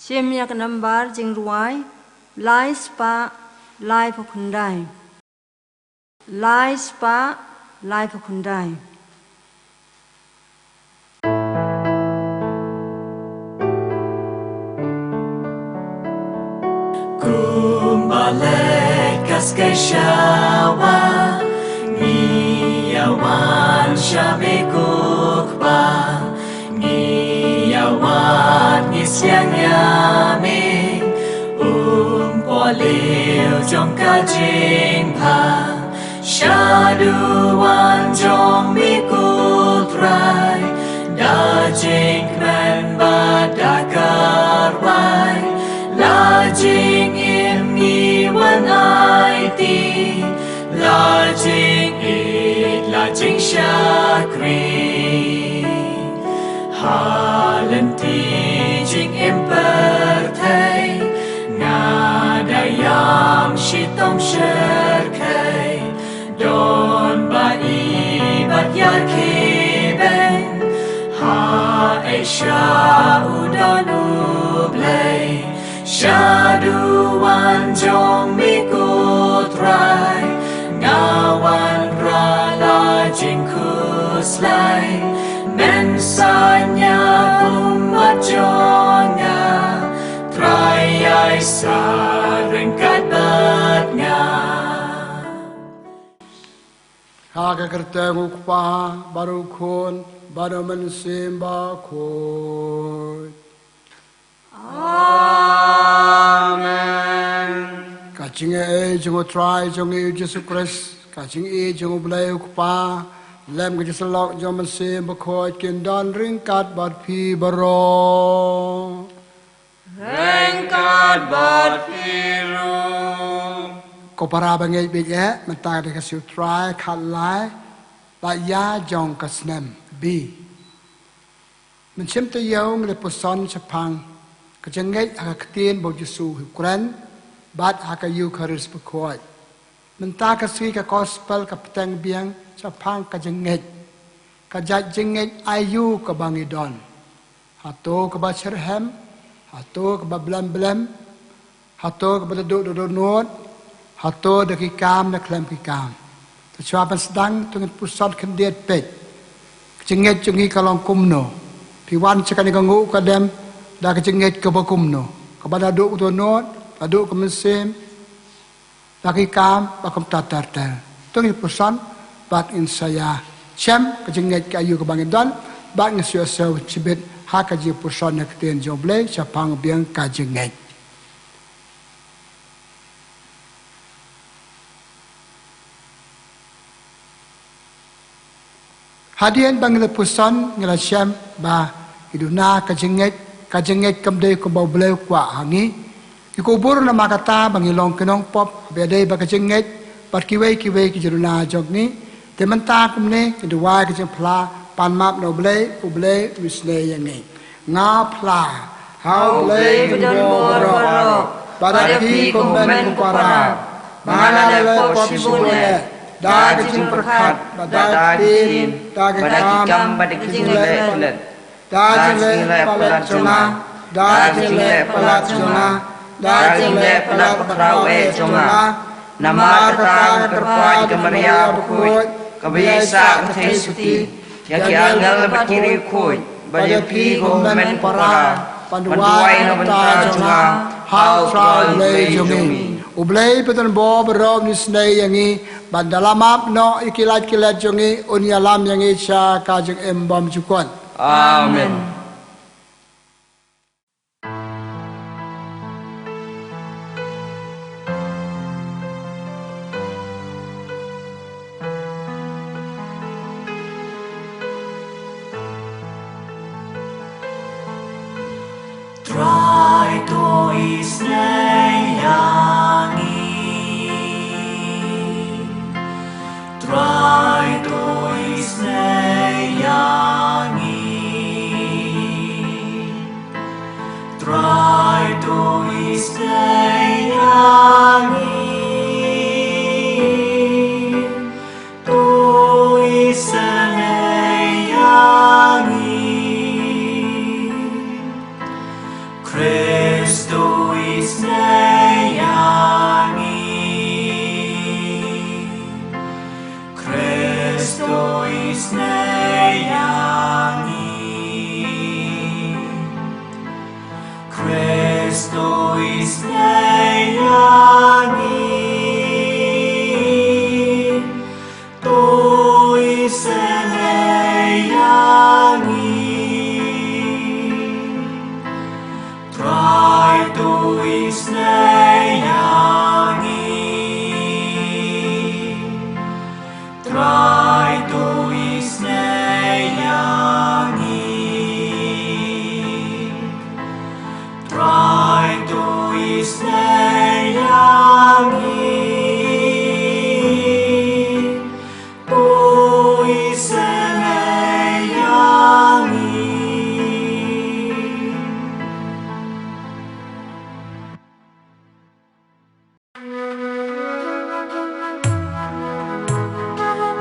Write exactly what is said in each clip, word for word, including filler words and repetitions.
Tim ïa ka nambar jingrwai lai spah laiphew khyndai. Lai spah laiphew khyndai. Kumba leit ka skei shawa, ngi ïa wan sha me ko Kpa, ngi ïa wad ngi sliang ïa me, um pohliew jong ka jingbha, sha duwan jong me ko Trai, da jingkmen bad da ka rwai, la jingim ngi wan aiti, la jingïeit la jingshakri. Ha lynti jingim pyrthei, nga da ïam shitom shyrkhei, don ba i bad ïarkhie beiñ, ha ei sha u don U Blei. Sha duwan jong me ko Trai, nga wanrah la jingkhuslai, men saiñ ïa ummat jong nga, Trai ïai sah ryngkat bad nga. Ha ka kyrteng U Kpa bad U Khun bad U Mynsiem Bakhuid. Amen. Ka jingaiei jong U Trai jong ngi U Jisu Khrist, ka jingïeit jong U Blei U Kpa, lem ka jingsyllok jong U Mynsiem Bakhuid kin don ryngkat bad phi baroh. Ryngkat bad phi ruh. Ko para bangeit baieit, mynta ka dei ka sngi U Trai khatlai, la ïa jong ka snem B. Mynsiem taïew ngi la puson shaphang ka jingngeit ha ka ktien ba U Jisu u kren bad ha ka Eukharist bakhuid. Mynta ka sngi ka gospel ka bteng biang shaphang ka jingngeit. Ka jait jingngeit aïu kaba ngi don? Hato kaba shitrhem, hato kaba blem blem, hato kaba da duh da dohnud, hato da ki kam na khlem ki kam. Te shuwa ban sdang to ngin puson khyndiat peit. Ka jingngeit jong ngi ka long kumno? Phi wan sha kane ka nguh ka dem da ka jingngeit kaba kumno? Kaba da duh ka dohnud, da duh ka mynsiem, da ki kam ba kumta ter ter. To ngin puson bad ngin sa ïa shem ka jingngeit ka aïu kaba ngi don, bad ngin sa ïohsngew shibit ha ka jingpuson na ka ktien jong U Blei shaphang biang ka jingngeit. Hadien ba ngi la puson ngi la shem ba ngi duna ka jingngeit, ka jingngeit kam dei kumba U Blei u kwah ha ngi. Ngi kubur namar kata ba ngi long ki nongpop, haba ïadei bad ka jingngeit bad kiwei kiwei ki jingduna jong ngi. Te mynta kumne ngi duwai ka jingphla, pan map na U Blei, U Blei un isynei ïa ngi. Nga phla ha U Blei uba donbor baroh, bad ha phi ko hynmen ko para, ba nga la leh pop shibun eh, da ka jingpyrkhat, bad da ka ktien, da ka kam, bad da ka jingleh palat. Da ka jingleh palat jong nga, da ka jingleh palat jong nga, da ka jingleh palat bakhraw eh jong nga. Namar kata nga kyrpad ïa ka Maria bakhuid, kaba ïaisah kynthei suti, ïa ki angel bad ki riewkhuid, bad ïa phi ko hynmen ko para, ban duwai na ka bynta jong nga ha U Trai U Blei jong ngi. U Blei uba donbor baroh un isynei ïa ngi, bad da la map noh ïa ki lait ki let jong ngi, un ïalam ïa ngi sha ka jingim bymjukut. Amen. Trai to isynei ïa ngi. Trai to isynei ïa ngi. Trai to isynei ïa ngi. To isynei ïa ngi. Khrist Isnei ïa ngi. Khrist, to isnei ïa ngi. To isnei ïa ngi. Trai, to isnei ïa ngi. Trai, to isnei ïa ngi. Trai, to isnei ïa ngi. To isnei ïa ngi.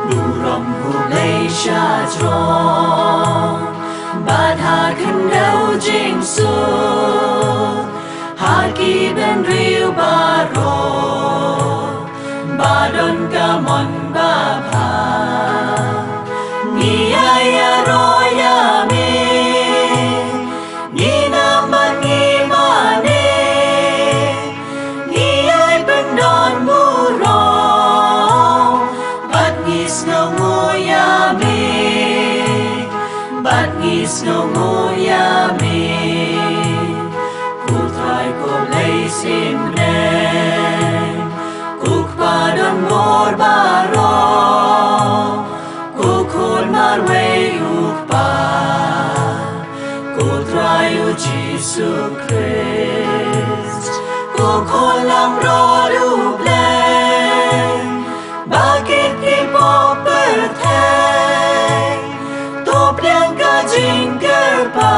Burom U Blei sha jrong, bad ha khyndew jingsuk, ha ki bynriew baroh, ba don ka mon babha. Ngi ïai ïaroh ïa me, ngi nam bad ngi mane, ngi ïai pyndonburom, bad ngi sngewnguh ïa me, bad ngi sngewnguh ïa me. Ko Trai ko Blei Synrem, ko Kpa donbor baroh, ko Khun marwei U Kpa, ko Trai U Jisu Khrist, ko Khun langbrot U Blei, ba kit ki pop pyrthei, to pdiang ka jingkyrpad,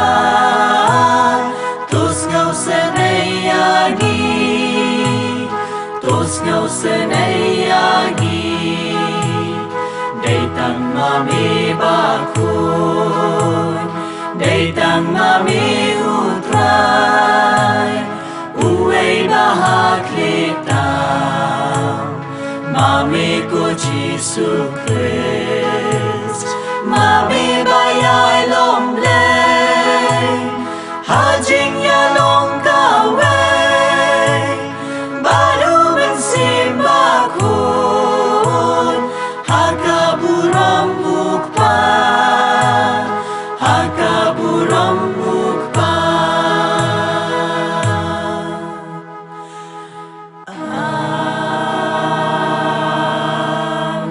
to sngewsynei ïa ngi, to sngewsynei ïa ngi. Dei tang ma me ba khun, dei tang ma me U Trai, uwei ba ha khlieh tam, ma me ko Jisu Khrist, ma me ba ïai long Blei, ha jingïalong kawei bad U Mynsiem Bakhuid, ha ka burom U Kpa, ha ka burom U Kpa. Amen.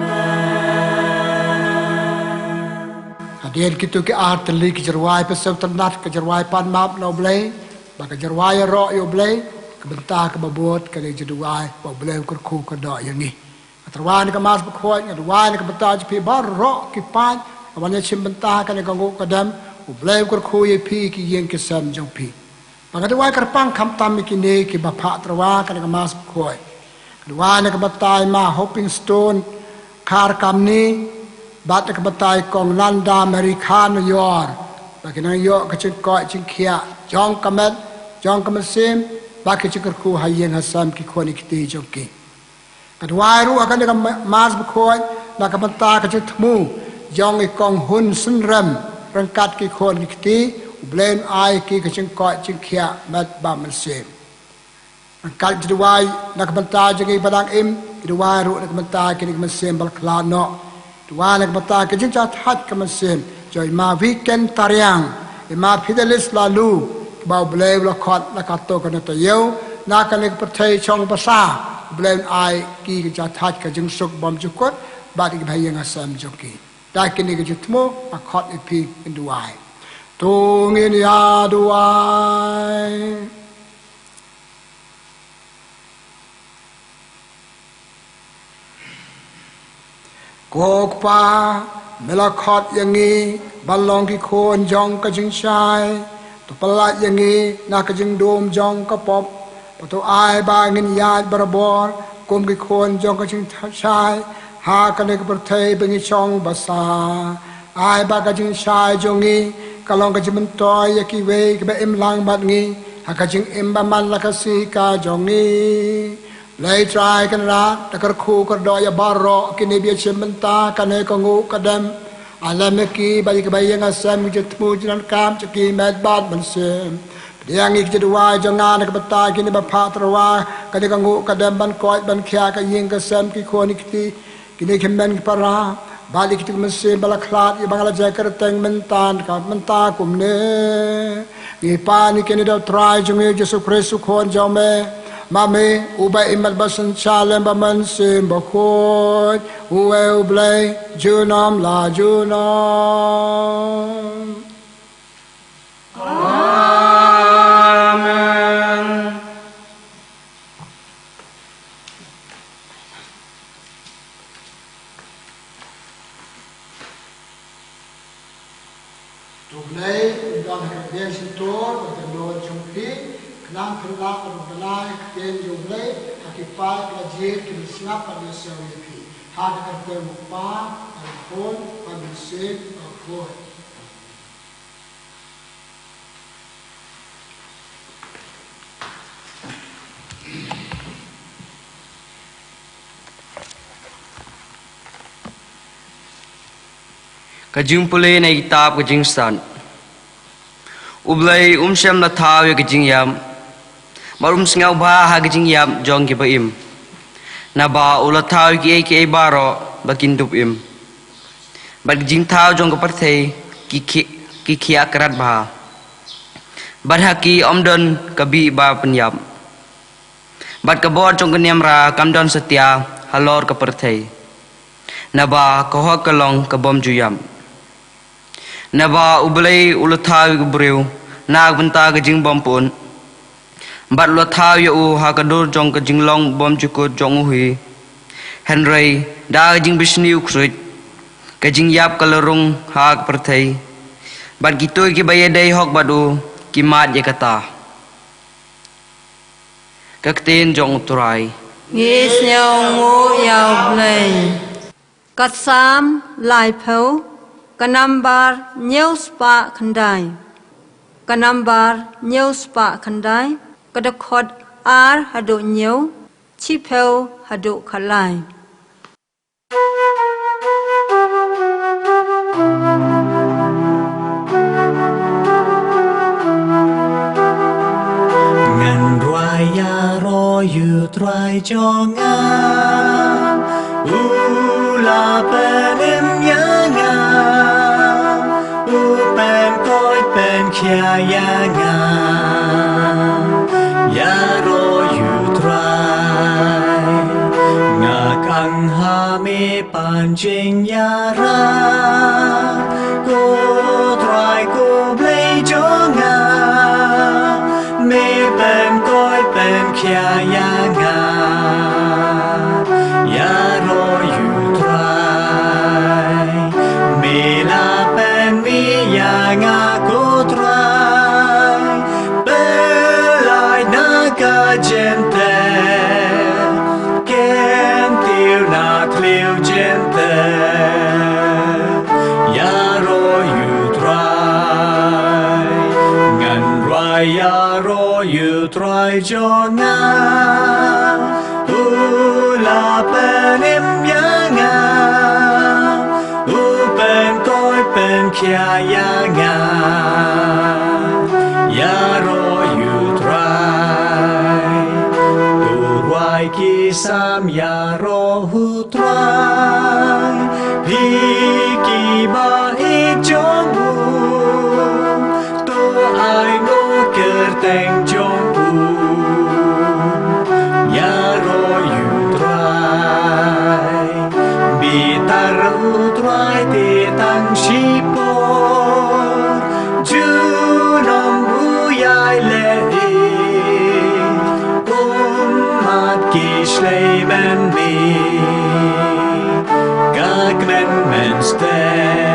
Hadien kito ki artylli ki jingrwai, pynshong tynnad ka jingrwai pan map na U Blei, bad ka jingrwai ïaroh ïa U Blei, ka bynta kaba bud ka dei ka jingduwai ba U Blei un kyrkhu kyrdoh ïa ngi. Nga tyrwa na ka Mass Bakhuid, nga duwai na ka bynta jong phi baroh ki paid ba wan ïashim bynta ha kane ka nguh ka dem, U Blei un kyrkhu ïa phi, ki ïing ki sem jong phi. Bad nga duwai kyrpang khamtam ïa kine kiba phah tyrwa ha kane ka Mass Bakhuid. Nga duwai na ka bynta i Ma Hoping Stone Kharkamni, bad na ka bynta i Kong Nanda Mary Khan Yor, ba kin nang ïoh ka jingkoit jingkhiah jong ka met jong ka mynsiem, bad ka jingkyrkhu ha ïing ha sem ki khun ki kti jong ki. Nga duwai ruh ha kane ka ma-, Mass Bakhuid na ka bynta ka jingthmu jong i Kong Hun Synrem ryngkat ki khun ki kti, U Blei un ai ki ka jingkoit jingkhiah met bad mynsiem. Ryngkat ka jingduwai na ka bynta jong ngi ba dang im, ngi duwai ruh na ka bynta kine ki mynsiem ba la khlad noh. Duwai na ka bynta ka jingjahthait ka mynsiem jong i Ma Weekend Tariang, i Ma Fidelis Laloo, kiba U Blei u la khot na kato kano taïew na kane ka pyrthei shong basa. U Blei un ai ki ka jingthait ka jingsuk bymjukut bad ïa kiba ha ïing ha sem jong ki. Da kine ki jingthmu nga khot ïa phi ngin duwai. To ngin ïa duwai. Ko Kpa, me la khot ïa ngi ban long ki khun jong ka jingshai. To pyllait ïa ngi na ka jingdum jong ka pop, bad to ai ba ngin ïaid barabor kum ki khun jong ka jingshai ha kane ka pyrthei ba ngi shong basa. Ai ba ka jingshai jong ngi ka long ka jingmyntoi ïa kiwei kiba im lang bad ngi ha ka jingim ba man la ka sngi ka jong ngi. Blei Trai Kynrad, da kyrkhu kyrdoh ïa baroh kine ba ïashim bynta ha kane ka nguh ka dem. Alam ïa ki bad ïa kiba ïeng ha sem, ki jingthmu jingdonkam jong ki, met bad mynsiem. Pdiang ïa ki jingduwai jong nga na ka bynta kine ba phah tyrwa, kane ka nguh ka dem ban koit ban khiah ka ïing ka sem, ki khun ki kti, kine ki hynmen ki para, bad ïa kito ki mynsiem ba la khlad, ïa ba nga la jia kyrteng mynta, ka mynta kumne. Ngi pan ïa kine da u Trai jong ngi Jisu Khrist u Khun jong me. Ma me uba im bad ba synshar lem bad Mynsiem Bakhuid, uei U Blei junom la junom. Amen. To U Blei un don ha ka kyrteng shyntur bad ka dohnud jong phi, khnang phin lah ban pynbna ïa ka ktien jong U Blei ha ki paid ba la jied, ki ban sngap bad ïohsngew ïa phi. Ha ka kyrteng U Kpa bad U Khun bad U Mynsiem Bakhuid. Ka jingpule na kitab ka Jingstad. U Blei um shym la thaw ïa ka jingïap, bad um sngewbha ha ka jingïap jong kiba im. Naba u la thaw ïa kiei kiei baroh ba kin dup im. Bad ki jingthaw jong ka pyrthei ki khi-, ki khiah krat bha. Bad ha ki ym don ka bih ba pynïap. Bad ka bor jong ka niamra kam don satia halor ka pyrthei. Naba ka hok ka long ka bym ju ïap. Naba U Blei u la thaw ïa u briew na ka bynta ka jingbympat, bad u la thaw ïa u ha ka dur jong ka jinglong bymjukut jong u hi. Hynrei da ka jingbishni u ksuid, ka jingïap ka la rung ha ka pyrthei, bad kito kiba ïadei hok bad u ki mad ïa kata. Ka ktien jong U Trai. Ngi sngewnguh ïa U Blei. Ka Salm laiphew, ka nambar hynñiew spah khyndai. Ka nambar hynñiew spah khyndai, ka dkhot ar haduh hynñiew, shiphew haduh khatlai. Ngan rwai ïaroh ïa U Trai jong nga, u la pynim ïa nga, u pynkoit pynkhiah ïa nga. Ïaroh ïa U Trai, nga kang ha me pan jingïarap. Ko Trai ko Blei jong nga, me pynkoit pynkhiah ïa nga. Ïaroh ïa U Trai, me la pynmih ïa nga ko Trai. Pyllait na ka jynter, kyntiew na thliew jynter. Ïaroh ïa U Trai, ngan rwai ïaroh ïa U Trai jong nga. U la pynim ïa nga, u pynkoit pynkhiah ïa nga. Ïaroh ïa U Trai, to rwai ki Salm ïaroh ïa U Trai. Phi kiba ïeit jong u, to ai nguh ïa ka kyrteng jong u. Ïaroh ïa U Trai, bitar ïa U Trai te tang shipor. Junom u ïai leh ïa u, mad ki shlei mynmiet, ka kmen mynstep.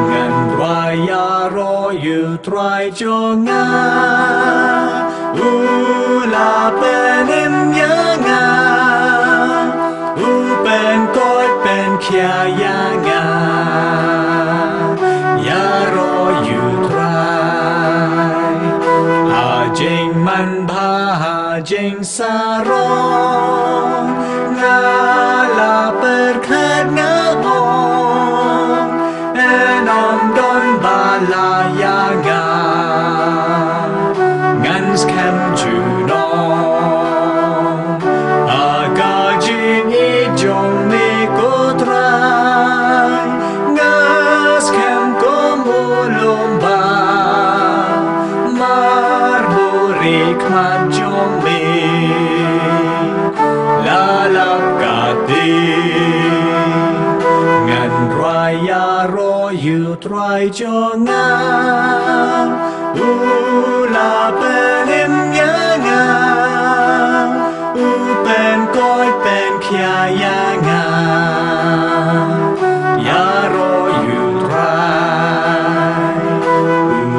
Ngan rwai ïaroh ïa U Trai jong nga, u la pynim ïa nga, u pynkoit pynkhiah ïa nga. Ïaroh ïa U Trai, ha jingman bha ha jingsarong, nga la pyrkhat nga ong, Ïa u Trai jong nga, u la pynim ïa nga, u pynkoit pynkhia ïa nga. Ïaroh ïa u Trai,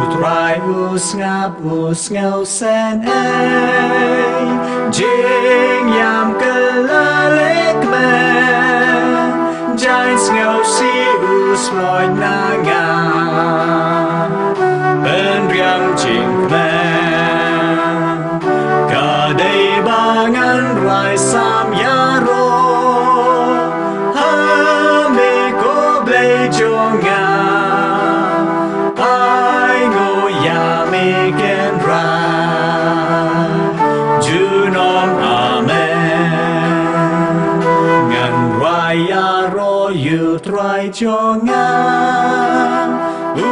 u Trai u sngap u sngewsynei, jingïam ka la leh kmen, jaiñ sngewsih u snoh na nga. Pynriam jingkmen, ka dei ba ngan rai sam ïaroh ha me ko Blei jong nga. Ai nguh ïa me Kynrad junom, amen. Ngan rai ïaroh ïa u Trai jong nga, u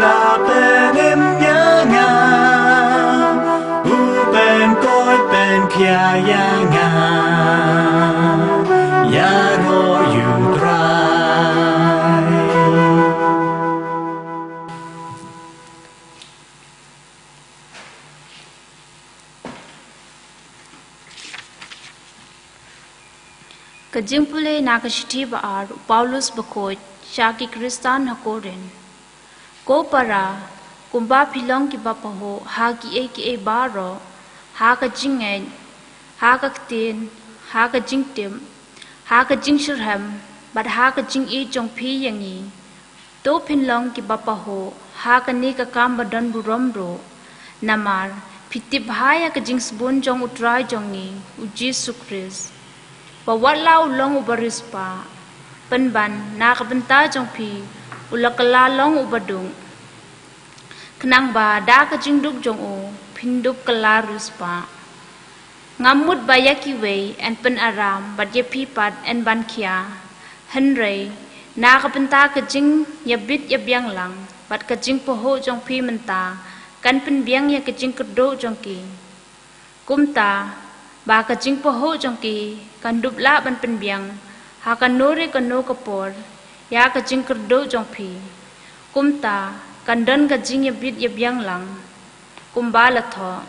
la pynim ïa nga, u pynkoit pynkhia ïa nga. Ïaroh ïa u Trai. Ka jingpule na ka shithi ba ar u Paulus bakhuid sha ki Khristan ha Korinth. Ko para, kumba phi long kiba pahuh ha kiei kiei baroh, ha ka jingngeit, ha ka ktien, ha ka jingtip, ha ka jingshitrhem, bad ha ka jingïeit jong phi ïa ngi, to phin long kiba pahuh ha kane ka kam ba don burom ruh. Namar phi tip bha ïa ka jingsbun jong u Trai jong ngi, u Jisu Khrist, ba wat la u long uba riewspah, pynban na ka bynta jong phi u la kylla long uba duk, khnang ba da ka jingduk jong u phin dup kylla riewspah. Ngam mut ba ïa kiwei yn pynaram, bad ïa phi pat yn ban khia. Hynrei na ka bynta ka jingïabit ïabiang lang bad ka jingpahuh jong phi mynta, kan pynbiang ïa ka jingkyrduh jong ki. Kumta ba ka jingpahuh jong ki kan dup lah ban pynbiang ha kano re kano ka por ïa ka jingkyrduh jong phi. Kumta kan don ka jingïabit ïabiang lang, kumba la thoh: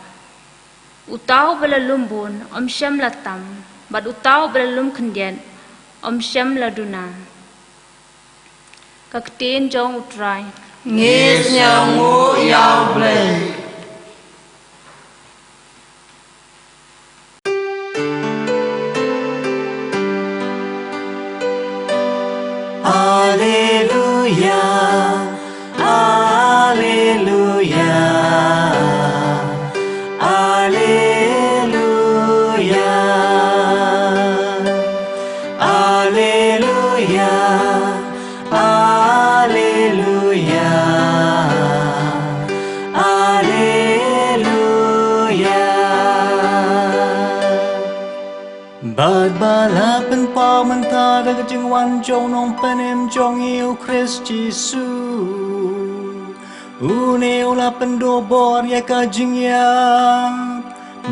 Uta uba la lum bun ym shym la tam, bad uta uba la lum khyndiat ym shym la duna. Ka ktien jong u Trai. Ngi sngewnguh ïa u Blei. Alleluia, alleluia, alleluia, alleluia, alleluia, alleluia. Bad ba la pynpaw mynta da ka jingwan jong u Nongpynim jong ngi u Khrist Jisu. Une u la pynduh bor ïa ka jingïap,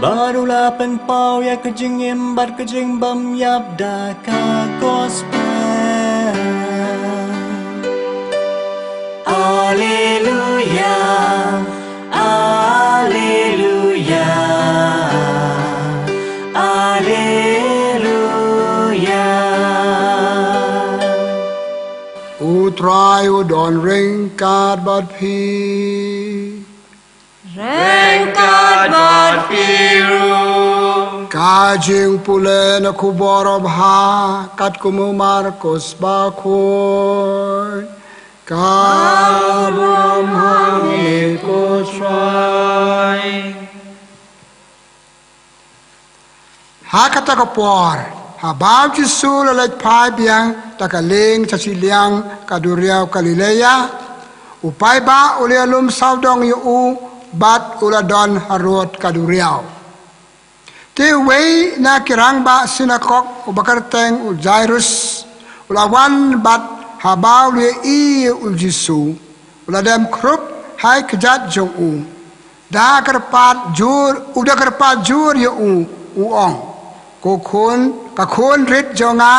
bad u la pynpaw ïa ka jingim bad ka jingbymïap da ka gospel. Alleluia, alleluia, alleluia. U Trai u don ryngkat bad phi. Ryngkat bad phi ruh. Ka jingpule na ka khubor babha katkum u Markos bakhuid. Ka burom ha ngi ko Trai. Ha kata ka por, haba u Jisu u la leit phai biang da ka lieng sha shiliang ka duriaw Galilea, u paidbah u la ïalum sawdong ïa u bad u la don harud ka duriaw. Te uwei na ki rangbah synagog uba kyrteng u Jairus u la wan, bad haba u la ïohi ïa u Jisu, u la dem khrup ha ki kjat jong u. Da kyrpad jur, u da kyrpad jur ïa u, u ong: Ko khun, ka khun rit jong nga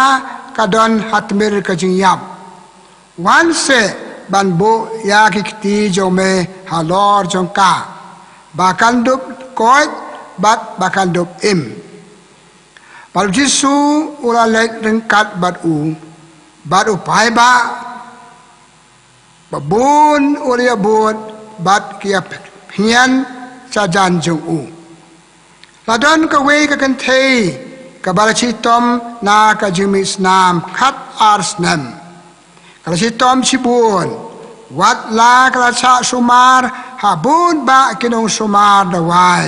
ka don ha tmier ka jingïap. Wan seh ban buh ïa ki kti jong me halor jong ka, ba kan dup koit bad ba kan dup im. Bad u Jisu u la leit ryngkat bad u, bad u paidbah babun u la ïabud bad ki ïaphniang shajan jong u. La don kawei ka kynthei kaba la shitom na ka jingmih snam khat ar snem. Ka la shitom shibun, wat la ka la shah sumar ha bun bah ki nongsumar dawai,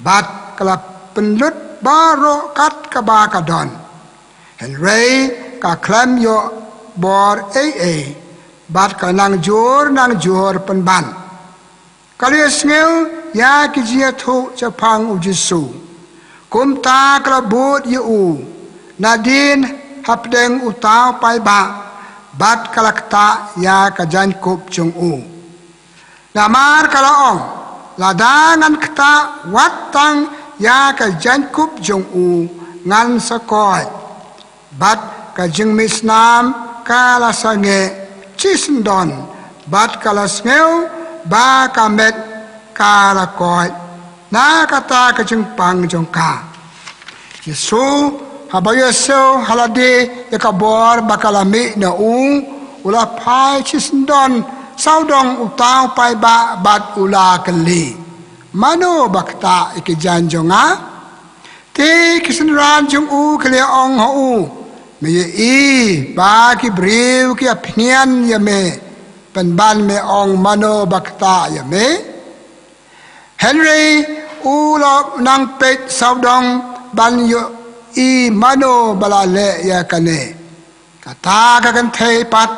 bad ka la pynlut baroh kat kaba ka don. Hynrei ka khlem ïoh bor ei ei, bad ka nang jur nang jur pynban. Ka la ïohsngew ïa ki jingïathuh shaphang u Jisu. Kumta ka la bud ïa u nadien hapdeng uta u paidbah, bad ka la ktah ïa ka jaiñkup jong u. Namar ka la ong, lada ngan ktah wat tang ïa ka jaiñkup jong u, ngan sa koit. Bad ka jingmih snam ka la sangeh shisyndon, bad ka la sngew ba ka met ka la koit na kata ka jingpang jong ka. Jisu haba u ïohsngew ha lade ïa ka bor ba ka la mih na u, u la phai shisyndon sawdong uta u paidbah bad u la kylli, mano ba ktah ïa ki jaiñ jong nga? Te ki synran jong u ki la ong ha u, me ïohi ba ki briew ki ïaphniang ïa me, pynban me ong mano ba ktah ïa me? Hynrei u la nang peit sawdong ban ïohi mano ba la leh ïa kane. Kata ka kynthei pat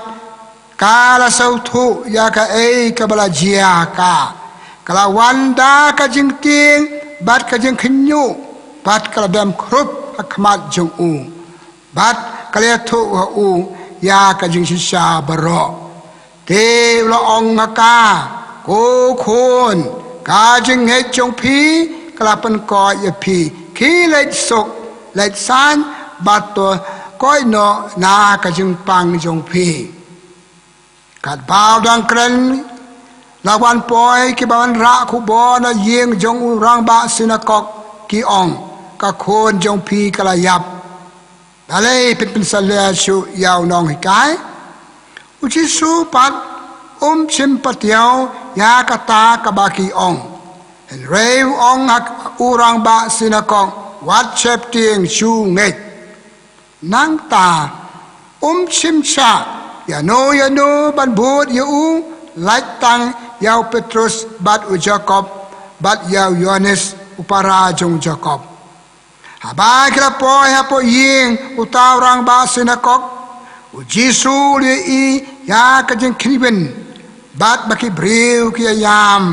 ka la sngewthuh ïa kaei kaba la jia ha ka. Ka la wan da ka jingtieng bad ka jingkhynñiuh, bad ka la dem khrup ha khmat jong u, bad ka la ïathuh ha u ïa ka jingshisha baroh. Te u la ong ha ka, ko khun, ka jingngeit jong phi ka la pynkoit ïa phi. Khie leit suk, leit saiñ, bad to koit noh na ka jingpang jong phi. Katba u dang kren, la wan poi kiba wanrah khubor na ïing jong u rangbah synagog, ki ong, ka khun jong phi ka la ïap. Balei phin pynsalia shuh ïa u nonghikai? U Jisu pat um shym patiaw ïa kata kaba ki ong. Hynrei u ong ha u rangbah synagog, wat sheptieng, shu ngeit. Nangta um shym shah ïano ïano ban bud ïa u, lait tang ïa u Petrus bad u Jakob bad ïa u Ïoannis u para jong u Jakob. Haba ki la poi hapoh ïing uta u rangbah synagog, u Jisu u la ïohi ïa ka jingkhynwin, bad ba ki briew ki ïaïam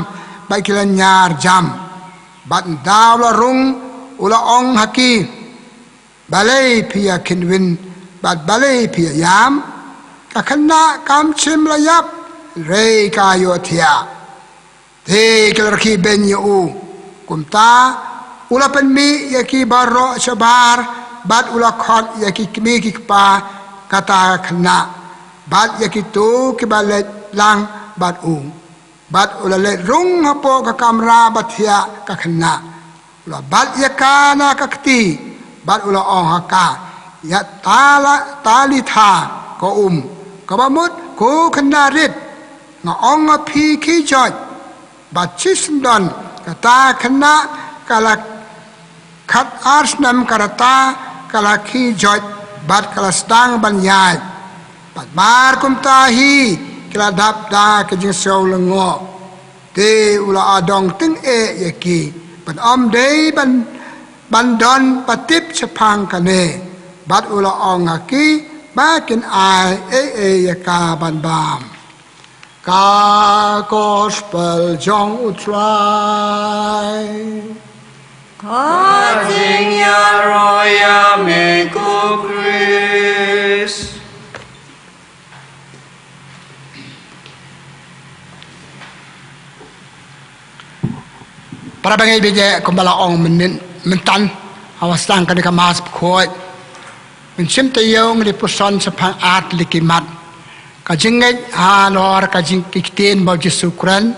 bad ki la ñiar jam. Bad ynda u la rung, u la ong ha ki, balei phi ïakhynwin bad balei phi ïaïam? Ka khynnah kam shym la ïap, hynrei ka ïohthiah. Te ki la rkhie beiñ ïa u. Kumta u la pynmih ïa ki baroh shabar, bad u la khot ïa ki kmie ki kpa kata ka khynnah, bad ïa kito kiba leit lang bad u. Bad u la leit rung hapoh ka kamra ba thiah ka khynnah. U la bat ïa ka na ka kti, bad u la ong ha ka, ïa Tala-, Talitha koum, kaba mut, ko khynnah rit, nga ong ha phi, khie joit. Bad shisyndon kata khynnah ka la khat ar snem ka rta, ka la khie joit, bad ka la sdang ban ïaid. Bad mar kumta hi ki la dap da ka jingsngew lyngngoh. Te u la adong tyngeh ïa ki, ban ym dei ban, ban don ba tip shaphang kane. Bad u la ong ha ki ba kin ai ei ei ïa ka ban bam. Ka Gospel jong U Trai. Ka jingïaroh ïa me ko Khrist. Para bangeit, bad kumba la ong mynnin, myntan, ha ba sdang kane ka Mass Bakhuid, ngin shim taïew, ngin ïa puson shaphang ar tylli ki mat. Ka jingngeit halor ka jing ki ktien ba u Jisu u kren,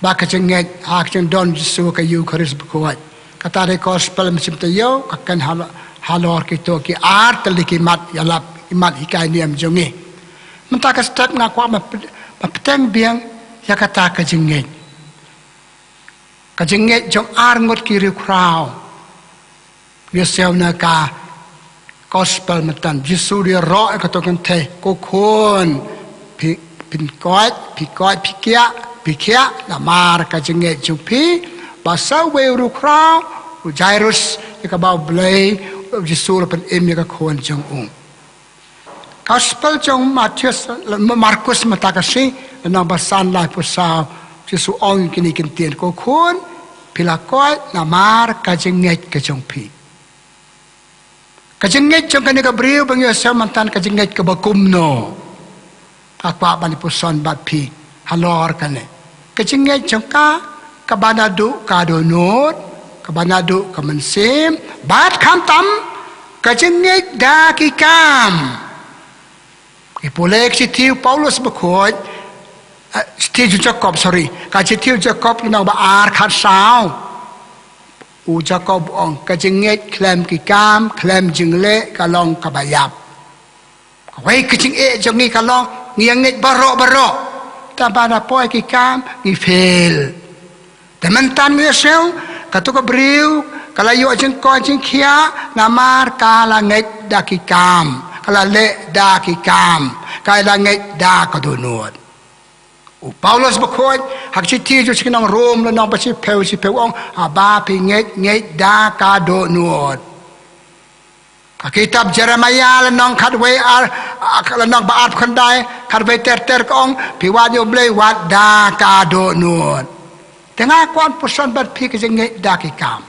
bad ka jingngeit ha ka jingdon u Jisu ha ka Eukharist bakhuid. Kata ka dei ka gospel mynsiem taïew, ka kren hal-, halor kito ki ar tylli ki mat ïalap, ki mat hikai niam jong ngi. Mynta ka step nga kwah ban py-, ban pynteng biang ïa kata ka jingngeit. Ka jingngeit jong ar ngut ki riewkhraw. Ngi ïohsngew na ka gospel mynta, u Jisu u ïaroh ïa kato ka kynthei, ko khun, phi, phin koit, phi koit, phi khiah, phi khiah namar ka jingngeit jong phi. Bad sa uwei u riewkhraw, u Jairus, ïa kaba U Blei, u Jisu u la pynim ïa ka khun jong u. Gospel jong Mathaios, Markus mynta ka sngi, lynnong ba san, laiphew saw, u Jisu u ong kine ki ktien, ko khun, phi la koit namar ka jingngeit ka jong phi. Ka jingngeit jong kane ka briew ba ngi ïohsngew mynta, ka jingngeit kaba kumno? Nga kwah ban ïa puson bad phi halor kane. Ka jingngeit jong ka, kaba naduh ka dohnud, kaba naduh ka mynsiem, bad khamtam ka jingngeit da ki kam. Ngi pule ka shithi u Paulus bakhuid, eh, shithi u Jakob, sorry, ka shithi u Jakob lynnong ba ar, khatsaw. U Jakob u ong, ka jingngeit khlem ki kam, khlem jingleh, ka long kaba ïap. Kawei ka jingeh jong ngi ka long, ngi ïa ngeit baroh baroh, tangba na poi ki kam ngi fail. Te mynta ngi ïohsngew, kato ka briew ka la ïoh jingkoit jingkhiah namar ka la ngeit da ki kam, ka la leh da ki kam, ka la ngeit da ka dohnud. U Paulus bakhuid ha ka shithi jong ki nong Rom lynnong ba shiphew, shiphew u ong, haba phi ngeit, ngeit da ka dohnud. Ka kitab Jeremaïah lynnong khatwei, ar, ah, lynnong ba arphew khyndai, khatwei ter ter ka ong, phi wad ïa U Blei wad da ka dohnud. Te nga kwah puson bad phi ka jingngeit da ki kam.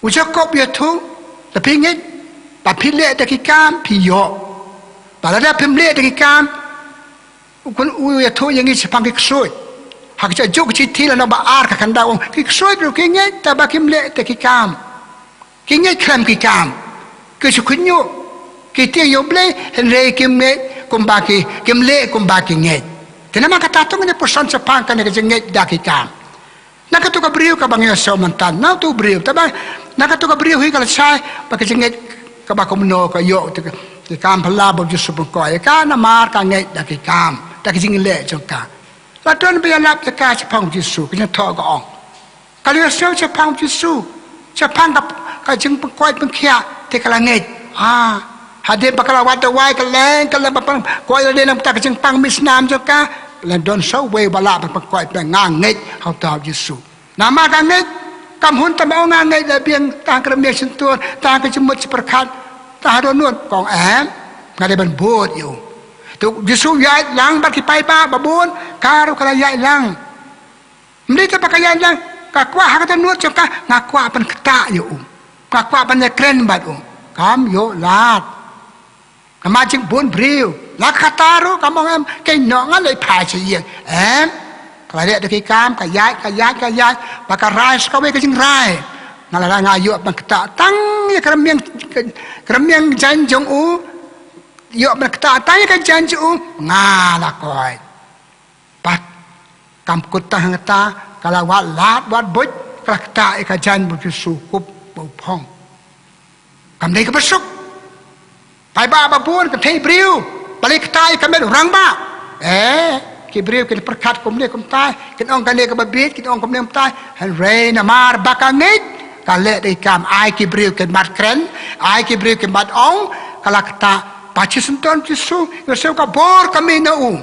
U Jakob u ïathuh, lada phi ngeit, lada phi leh da ki kam, phi ïoh. Bad lada phim leh da ki kam, u khun u ïathuh ïa ngi shaphang ki ksuid. Ha ka juh ka shithi lynnong ba ar, ka khyndai u ong, ki ksuid ruh ki ngeit, tangba kim leh da ki kam. Ki ngeit khlem ki kam. Ki shu khynñiuh, ki tieng ïa U Blei, hynrei kim ngeit kumba ki, kim leh kumba ki ngeit. Te namar kata to ngin ïa puson shaphang kane ka jingngeit da ki kam. Na kato ka briew kaba ngi ïohsngew mynta, na uto u briew, tangba na kato ka briew hi ka la shai ba ka jingngeit kaba kumno ka ïoh, te ka, te kam phylla ba u Jisu u pynkhiah ïa ka namar ka ngeit da ki kam, da ka jingleh jong ka. La don ba ïalap ïa ka shaphang u Jisu, ka jingthoh ka ong. Ka la ïohsngew shaphang u Jisu, shaphang ka, ka jingpynkhiah, te ka la ngeit. Ah, hadien ba ka la wad dawai, ka leng, ka leng ba pynkhiah ïa lade na ka bynta ka jingpang mih snam jong ka, la don sa uwei ba lah ban pynkhiah, ba nga ngeit ha uta u Jisu. Namar ka ngeit, kam hun tang ba ong nga ngeit la biang, tang ka rmiang shyntur, tang ka jingmut jingpyrkhat, tang ha dohnud, ka ong em, nga dei ban bud ïa u. Te u Jisu u ïaid lang bad ki paidbah ba bun, ka ruh ka la ïaid lang. Ym dei tang ba ka ïaid lang, ka kwah ha ka dohnud jong ka, nga kwah ban ktah ïa u. Nga kwah ban ïakren bad u. Kam ïoh lad. Namar jingbun briew. La kata ruh kam ong em, keiñ noh nga leit phai sha ïing. Em? Ka la leh da ki kam, ka ïaid, ka ïaid, ka ïaid, ba ka rai sa kawei ka jingrai. Nga la, nga ïoh ban ktah tang ïa ka rmiang, ka, ka rmiang jaiñ jong u, ïoh ban ktah tang ïa ka jaiñ jong u, nga la koit. Bad kam kut tang hangta, ka la wad lad wad buit, ka la ktah ïa ka jaiñ ba u Jisu kup ba u phong. Kam dei kaba suk. Paidbah ba bun, kynthei briew, balei ktah ïa ka met u rangbah? Eh, ki briew kin pyrkhat kumne kumtai, kin ong kane kaba bieit, kin ong kumne kumtai. Hynrei namar ba ka ngeit, ka leh da ki kam. Ai ki briew kin bat kren, ai ki briew kin bat ong, ka la ktah. Bad shisyndon u Jisu, ïohsngew ka bor ka mih na u.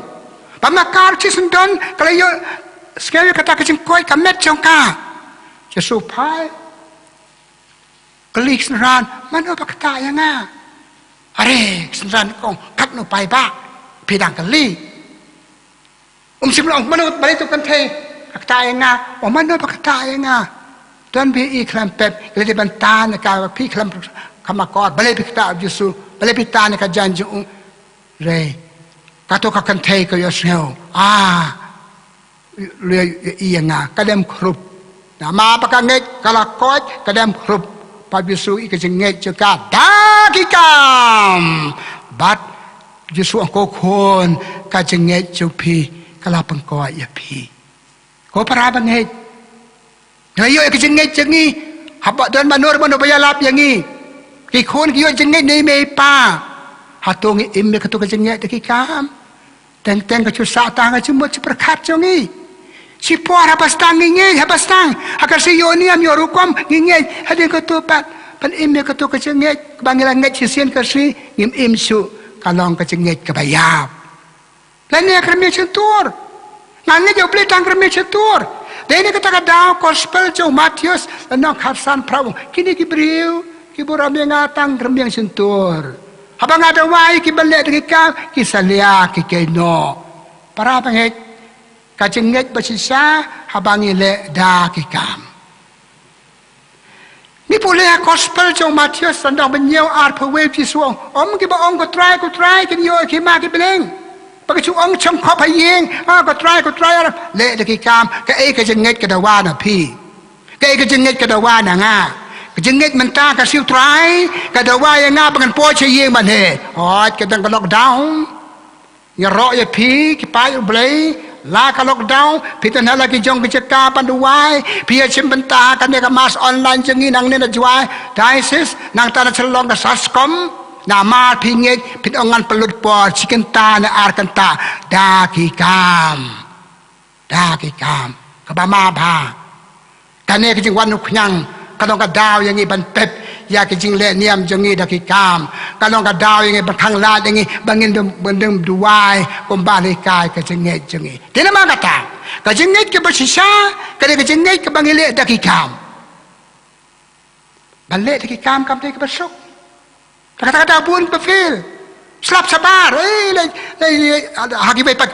Bad ma ka shisyndon, ka la ïohsngew ïa kata ka jingkoit ka met jong ka. Jisu phai. Kylli ki synran, mano ba ktah ïa nga? Are, ki synran ki ong, katno paidbah, phi dang kylli. Um shym la ong, mano, balei to kynthei, ka ktah ïa nga, ong mano ba ktah ïa nga? Don ba ïohi khlem pep, lei lei ban tan ïa ka, phi khlem kham akor, balei phi ktah ïa u Jisu, balei phi tan ïa ka jaiñ jong u? Re, kato ka kynthei ka ïohsngew. Ah, lei ïohi ïa nga, ka dem khrup. Namar ba ka ngeit, ka la koit, ka dem khrup. Bad u Jisu u ïohi ka jingngeit jong ka da ki kam. Bad Jisu ong, ko khun, ka jingngeit jong phi ka la pynkhuid ïa phi. Ko para bangeit, ngi ïoh ïa ka jingngeit jong ngi. Haba don mano mano ba ïalap ïa ngi, ki khun ki ïoh jingngeit na i mei i pa. Hato ngi im ïa kato ka jingngeit da ki kam? Teng teng ka shu sah tang ha ka jingmut jingpyrkhat jong ngi. Shipor haba sdang ngi ngeit, haba sdang ha ka sngi ïoh niam ïoh rukom ngi ngeit. Hadien kato pat, ban im ïa kato ka jingngeit kaba ngi la ngeit shisien ka sngi, ngim im shuh, ka long ka jingngeit kaba ïap. Lane ka rmiang shyntur. Nga ngeit ïa U Blei tang ka rmiang shyntur. Dei na kata ka daw gospel jong u Mathaios, lynnong khatsan, phra ong, kine ki briew ki burom ïa nga tang ka rmiang shyntur. Haba nga dawa ïa ki ban leh da ki kam, ki salia, ki kynnoh. Para bangeit, ka jingngeit ba shisha haba ngi leh da ki kam. Ngi pule ha gospel jong u Mathaios, lynnong ba hynñiew, arphew wei, Jisu ong, ym kiba ong, ko Trai, ko Trai, kin ïoh ïa ka hima ka bneng. Ba ki shu ong shongkhop ha ïing, ah, ko Trai, ko Trai, ar leh da ki kam. Kaei ka jingngeit ka dawa na phi? Kaei ka jingngeit ka dawa na nga? Ka jingngeit mynta ka siew Trai, ka dawa ïa nga ba ngan poi sha ïing ban heh. Hooid, ka dang ka lockdown. Ïaroh ïa phi ki paid U Blei, la ka lockdown, phi tang ha la ki jong ki jaka ban duwai, phi ïa shim bynta kane ka mass online jong ngi nangne na Jowai Diocese, nangta na Shillong ka SASCOM, namar phi ngeit, phin ong ngan pynlut por shi kynta ne ar kynta da ki kam. Da ki kam. Kaba ma bha. Kane ka jingwan u khñiang ka long ka daw ïa ngi ban pep ïa ka jingleh niam jong ngi da ki kam. Ka long ka daw ïa ngi ban khang lad ïa ngi ba ngin ym, ban ym duwai kumba la hikai ka jingngeit jong ngi. Te namar kata, ka jingngeit kaba shisha ka dei ka jingngeit kaba ngi leh da ki kam. Ban leh da ki kam kam dei kaba suk. Kata kata bun ba fail. Slap shabar. Eh, leh, leh, leh, ha kiwei pat,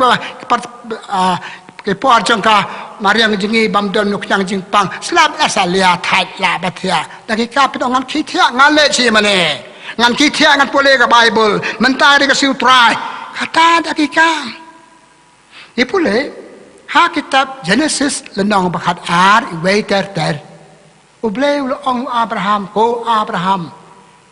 pat, ah, ki por jong ka mariang jong ngi bym don u khñiang jingpang. Slap la salia thait la ba thiah. Da ki kam phi ong ngan khie thiah, ngan leh shi mane. Ngan khie thiah, ngan pule ka Baibl. Mynta dei ka siew Trai. Kata da ki kam. Ngi pule ha kitab Jenesis lynnong ba khatar, wei ter ter. U Blei u la ong ïa u Abraham, ko Abraham,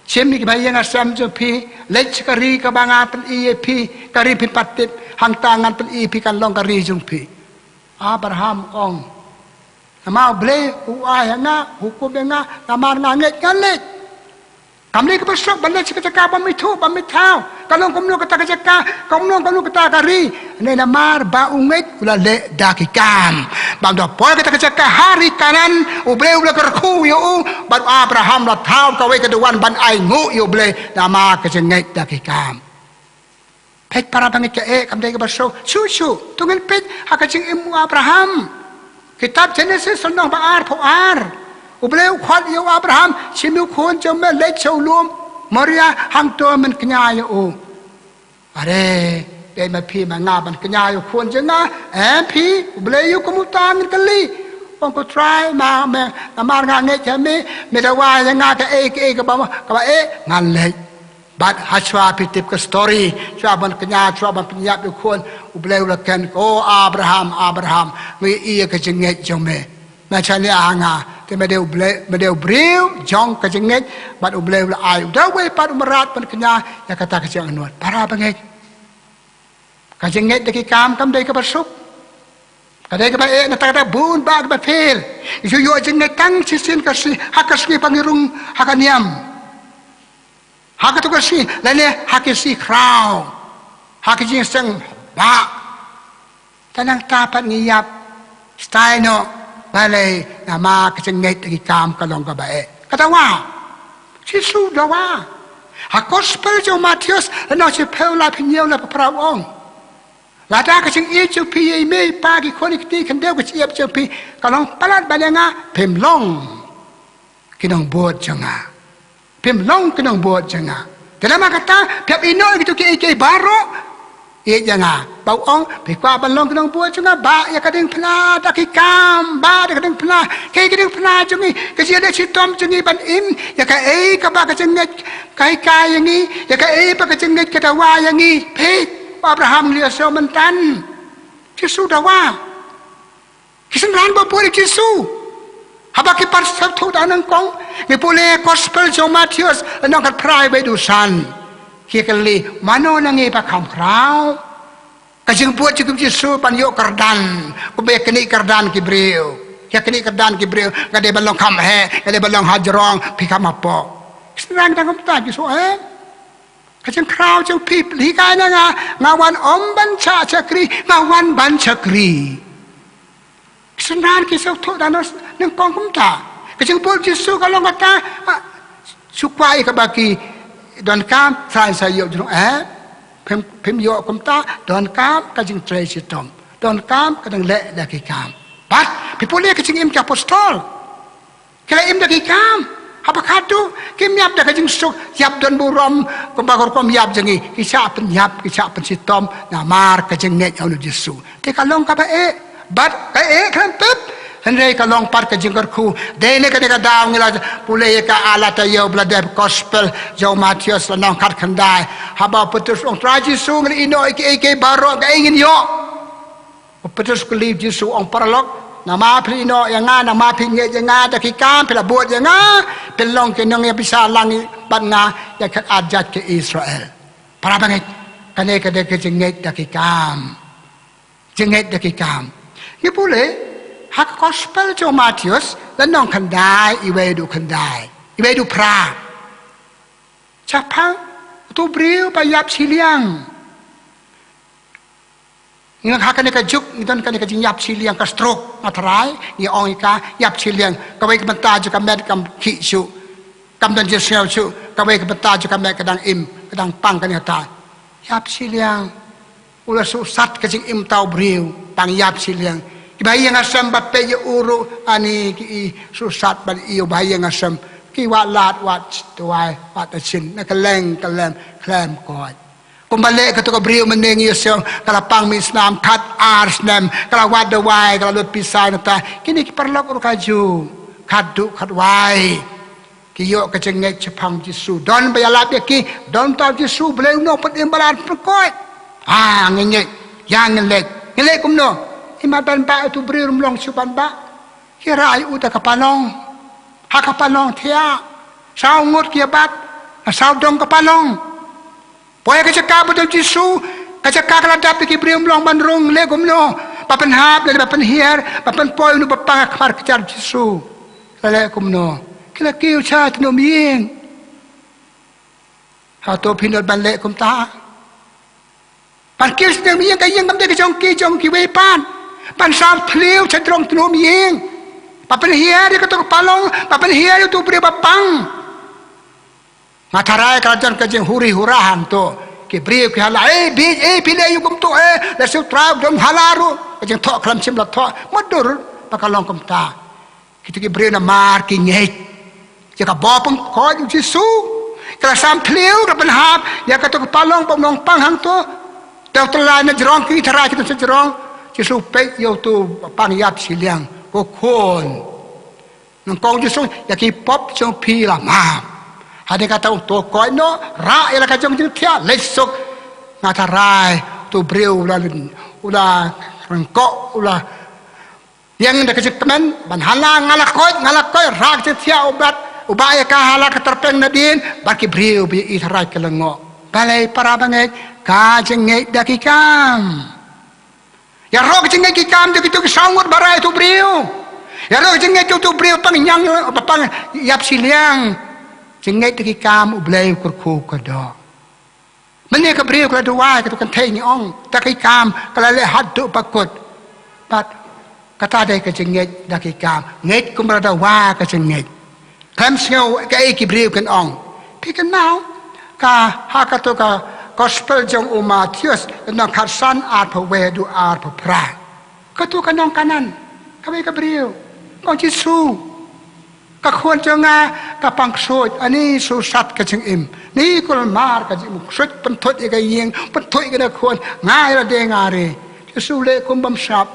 shim ïa ki bahaïing hasem jong phi, leit sha ka ri kaba nga pyni ïa phi, ka ri phin pat tip, hangta ngan pyni ïa phi kan long ka ri jong phi. Abraham ong, namar U Blei u ai ha nga, hukum ïa nga, namar nga ngeit ngan leit. Kam dei kaba suk ban leit sha ka jaka bym ithuh, bym ithaw. Ka long kumno kata ka jaka, ka long kumno kata ka ri. Hynrei namar ba u ngeit u la leh da ki kam. Bad ynda u poi kata ka jaka ha ri Kanaan, U Blei u la kyrkhu ïa u, bad u Abraham la thaw kawei ka duwan ban ainguh ïa U Blei namar ka jingngeit da ki kam. Peit para bangeit, kaei kam dei kaba suk? Shuh shuh. To ngin peit ha ka jingim u Abraham. Kitab Jenesis lynnong ba arphew ar. U Blei u khot ïa u Abraham, shim ïa u khun jong me, leit sha u lum Moria, hangto men kñia ïa u. Are, dei ma phi ma nga ban kñia ïa u khun jong nga? Em phi, U Blei u kum uta ngin kylli. Ong, ko Trai, ma me, namar nga ngeit ïa me, me dawa ïa nga kaei kaei kaba, kaba eh, ngan leit. Bad ha shuwa phi tip ka story, shuwa ban kñia, shuwa ban pynïap ïa u khun, U Blei u la kren, ko Abraham, Abraham, nga ïohi ïa ka jingngeit jong me. Me shaniah ha nga, te me dei U Blei, me dei u briew jong ka jingngeit, bad U Blei u la ai u da uwei pat u mrad ban kñia ïa kata ka jingangnud. Para bangeit, ka jingngeit da ki kam kam dei kaba suk. Ka dei kaba eh, na kata ka daw bun bah kiba fail. Ngi shu ïoh jingngeit tang shisien ka sngi, ha ka sngi ba ngi rung ha ka niam. Ha kato ka sngi, lane ha ki sngi khraw, ha ki jingseng bah. Te nangta pat ngi ïap style noh, balei? Namar ka jingngeit da ki kam ka long kaba eh. Ka dawa. Jisu u dawa. Ha gospel jong u Mathaios, lynnong shiphew, laiphew hynñiew, laiphew phra u ong, lada ka jingïeit jong phi ïa i mei i pa, ki khun ki kti khyndew, ka jingïeit jong phi ka long palat bad ïa nga, phim long ki nongbud jong nga. Phim long ki nongbud jong nga. Te namar kata, phi hap ïehnoh ïa kito kiei kiei baroh. Ïeit ïa nga. Ba u ong, phi kwah ban long ki nongbud jong nga, bah ïa ka diengphna da ki kam, bah da ka diengphna. Kaei ka diengphna jong ngi? Ka jingïaleh shitom jong ngi ban im ïa kaei kaba ka jingngeit ka hikai ïa ngi, ïa kaei ba ka jingngeit ka dawa ïa ngi. Phi, u Abraham u la ïohsngew mynta. Jisu u dawa. Ki synran ba bun ïa u Jisu. Haba ki pat sngewthuh da nyngkong, ngi pule gospel jong u Mathaios, lynnong khatphra, wei haduh san. Ki kylli, mano na ngi ba kham khraw? Ka jingbud jong u Jisu ban ïoh kyrdan, kumba ïa knieh kyrdan ki briew. Ïa knieh kyrdan ki briew, nga dei ban long kham heh, nga dei ban long hajrong, phi kham hapoh. Ki synran dang kumta, Jisu, eh? Ka jingkhraw jong phi, phi hikai na nga, nga wan ym ban shah shakri, nga wan ban shakri. Ki synran ki sngewthuh da nyngkong kumta. Ka jingbud Jisu ka long kata, ah, shu kwah ïa kaba ki donkam, sa sa ïoh jrong, eh? Phim, phim ïoh kumta, donkam ka jingtrei shitom. Donkam ka dang leh da ki kam. Bad, phi pule ka jingim ki apostol. Ki la im da ki kam. Haba khadduh, kim ïap da ka jingsuk, ïap don burom, kumba ka rukom ïap jong ngi, ki shah pynïap, ki shah pynshitom, namar ka jingngeit ha u Jisu. Te ka long kaba eh, bad ka eh khlem pep. Hynrei ka long pat ka jingkyrkhu. Dei ne kane ka daw ngi la pule ïa ka, ah, la taïew ba la dep gospel jong u Mathaios lynnong khatkhyndai. Haba u Petrus u ong, Trai Jisu, ngi la ïehnoh ïa kiei kiei baroh, kaei ngin ïoh? U Petrus u kylli u Jisu, u ong, paralok, namar phi la ïehnoh ïa nga, namar phi ngeit ïa nga da ki kam, phi la bud ïa nga, phin long ki nongïapisa lang bad nga ïa ki khatar jait ki Israel. Para bangeit, kane ka dei ka jingngeit da ki kam. Jingngeit da ki kam. Ngi pule ha ka gospel jong u Mathaios, lynnong khyndai, iwei haduh khyndai, iwei haduh phra. Shaphang uto u briew ba ïap shiliang. Ngi, ha kane ka juk ngi don kane ka jingïap shiliang, ka stroke, nga tharai ngi ong ïa ka ïap shiliang. Kawei ka bynta jong ka met kam khih shuh, kam don jingsngew shuh. Kawei ka bynta jong ka met ka dang im, ka dang pang kane kata. Ïap shiliang. U la suhsat ka jingim uta u briew, pang ïap shiliang. Kiba ïeng ha sem ba peit ïa u ruh, ani ki i suhsat ban ïoh ba ïeng ha sem. Ki wad lad, wad duwai, wad shin, na kylleng kylleng, khlem koit. Kumba leh kato ka briew mynne, ngi ïohsngew, ka la pang mih snam khatar snem, ka la wad duwai, ka la lut pisa nangta. Kine ki paralok ruh kajuh, khatduh khatwai. Ki ïoh ka jingngeit shaphang u Jisu. Don ba ïalap ïa ki, don uta u Jisu, Blei u nongpynim ba la pynkoit. Ah, ngi ngeit, ïa ngi leit. Ngi leit kumno? Imat ban bah, uto u briew um long shuh ban bah. Ki rah ïa u da ka palong. Ha ka palong thiah. Saw ngut ki ïa bat. Na saw dong ka palong. Poi ha ka jaka ba don u Jisu, ka jaka ka la dap da ki briew, um long ban rung, leh kumno? Ba pynhap lane ba pynhiar, ba pynpoi uno uba pang ha khmat ka jar u Jisu. La leh kumno? Ki la kiew sha tnum ïing. Hato phi nud ban leh kumta? Ban kiew sha tnum ïing, ka ïing kam dei ka jong ki, jong kiwei pat. Ban saw thliew sha jrong tnum ïing. Ba pynhiar ïa kato ka palong, ba pynhiar ïa uto u briew ba pang. Nga tharai ka la don ka jinghuri hura hangto. Ki briew ki hala, eh, bieit, eh, phi leh aïu kumto, eh, lehse u Trai u don hala ruh. Ka jingthoh khlem shym la thoh, mutdur ba ka long kumta. Kito ki briew namar ki ngeit ïa ka bor pynkoit u Jisu. Ki la saw thliew, ki la pynhap ïa kato ka palong ba u nongpang hangto. Te u tyllai na jrong, ki tharai ki don sha jrong. Jisu peit ïa uto u pang ïap shiliang, ko khun. Nyngkong u Jisu, ïa ki pop jong phi la map. Hadien kata u ong to koit noh, rah ïa la ka jong jingthiah, leit suk. Nga tharai uto u briew u la, u la ryngkoh, u la ïeng da ka jingkmen ban hala, nga la koit, nga la koit, rah ka jingthiah, u bat, u bah ïa ka hala ka tyrpeng nadien, bad ki briew ba ïeit tharai ki lyngngoh. Balei para bangeit? Ka jingngeit da ki kam. Ïaroh ka jingngeit ki kam jong kito ki saw ngut ba rah ïa uto u briew. Ïaroh ka jingngeit jong uto u briew ba pang ïap, ba pang ïap shiliang. Jingngeit da ki kam, U Blei u kyrkhu kyrdoh. Mynne ka briew ka la duwai, kato kynthei ngi ong, da ki kam ka la leh haduh ba kut. Bad kata dei ka jingngeit da ki kam. Ngeit kumba la dawa ka jingngeit. Khlem sngew kaei ki briew kin ong. Phi kynmaw ka, ha kato ka gospel jong u Mathaios, lynnong khatsan, arphew wei haduh arphew phra. Kato ka nong Kanan, kawei ka briew, ka ong, Jisu, ka khun jong nga ka pang ksuid, ani suhsat ka jingim, ni kulmar ka jingim, ksuid pynthut ïa ka ïing, pynthut ïa ka khun, nga ïa lade nga re. Jisu leh kum bym sngap.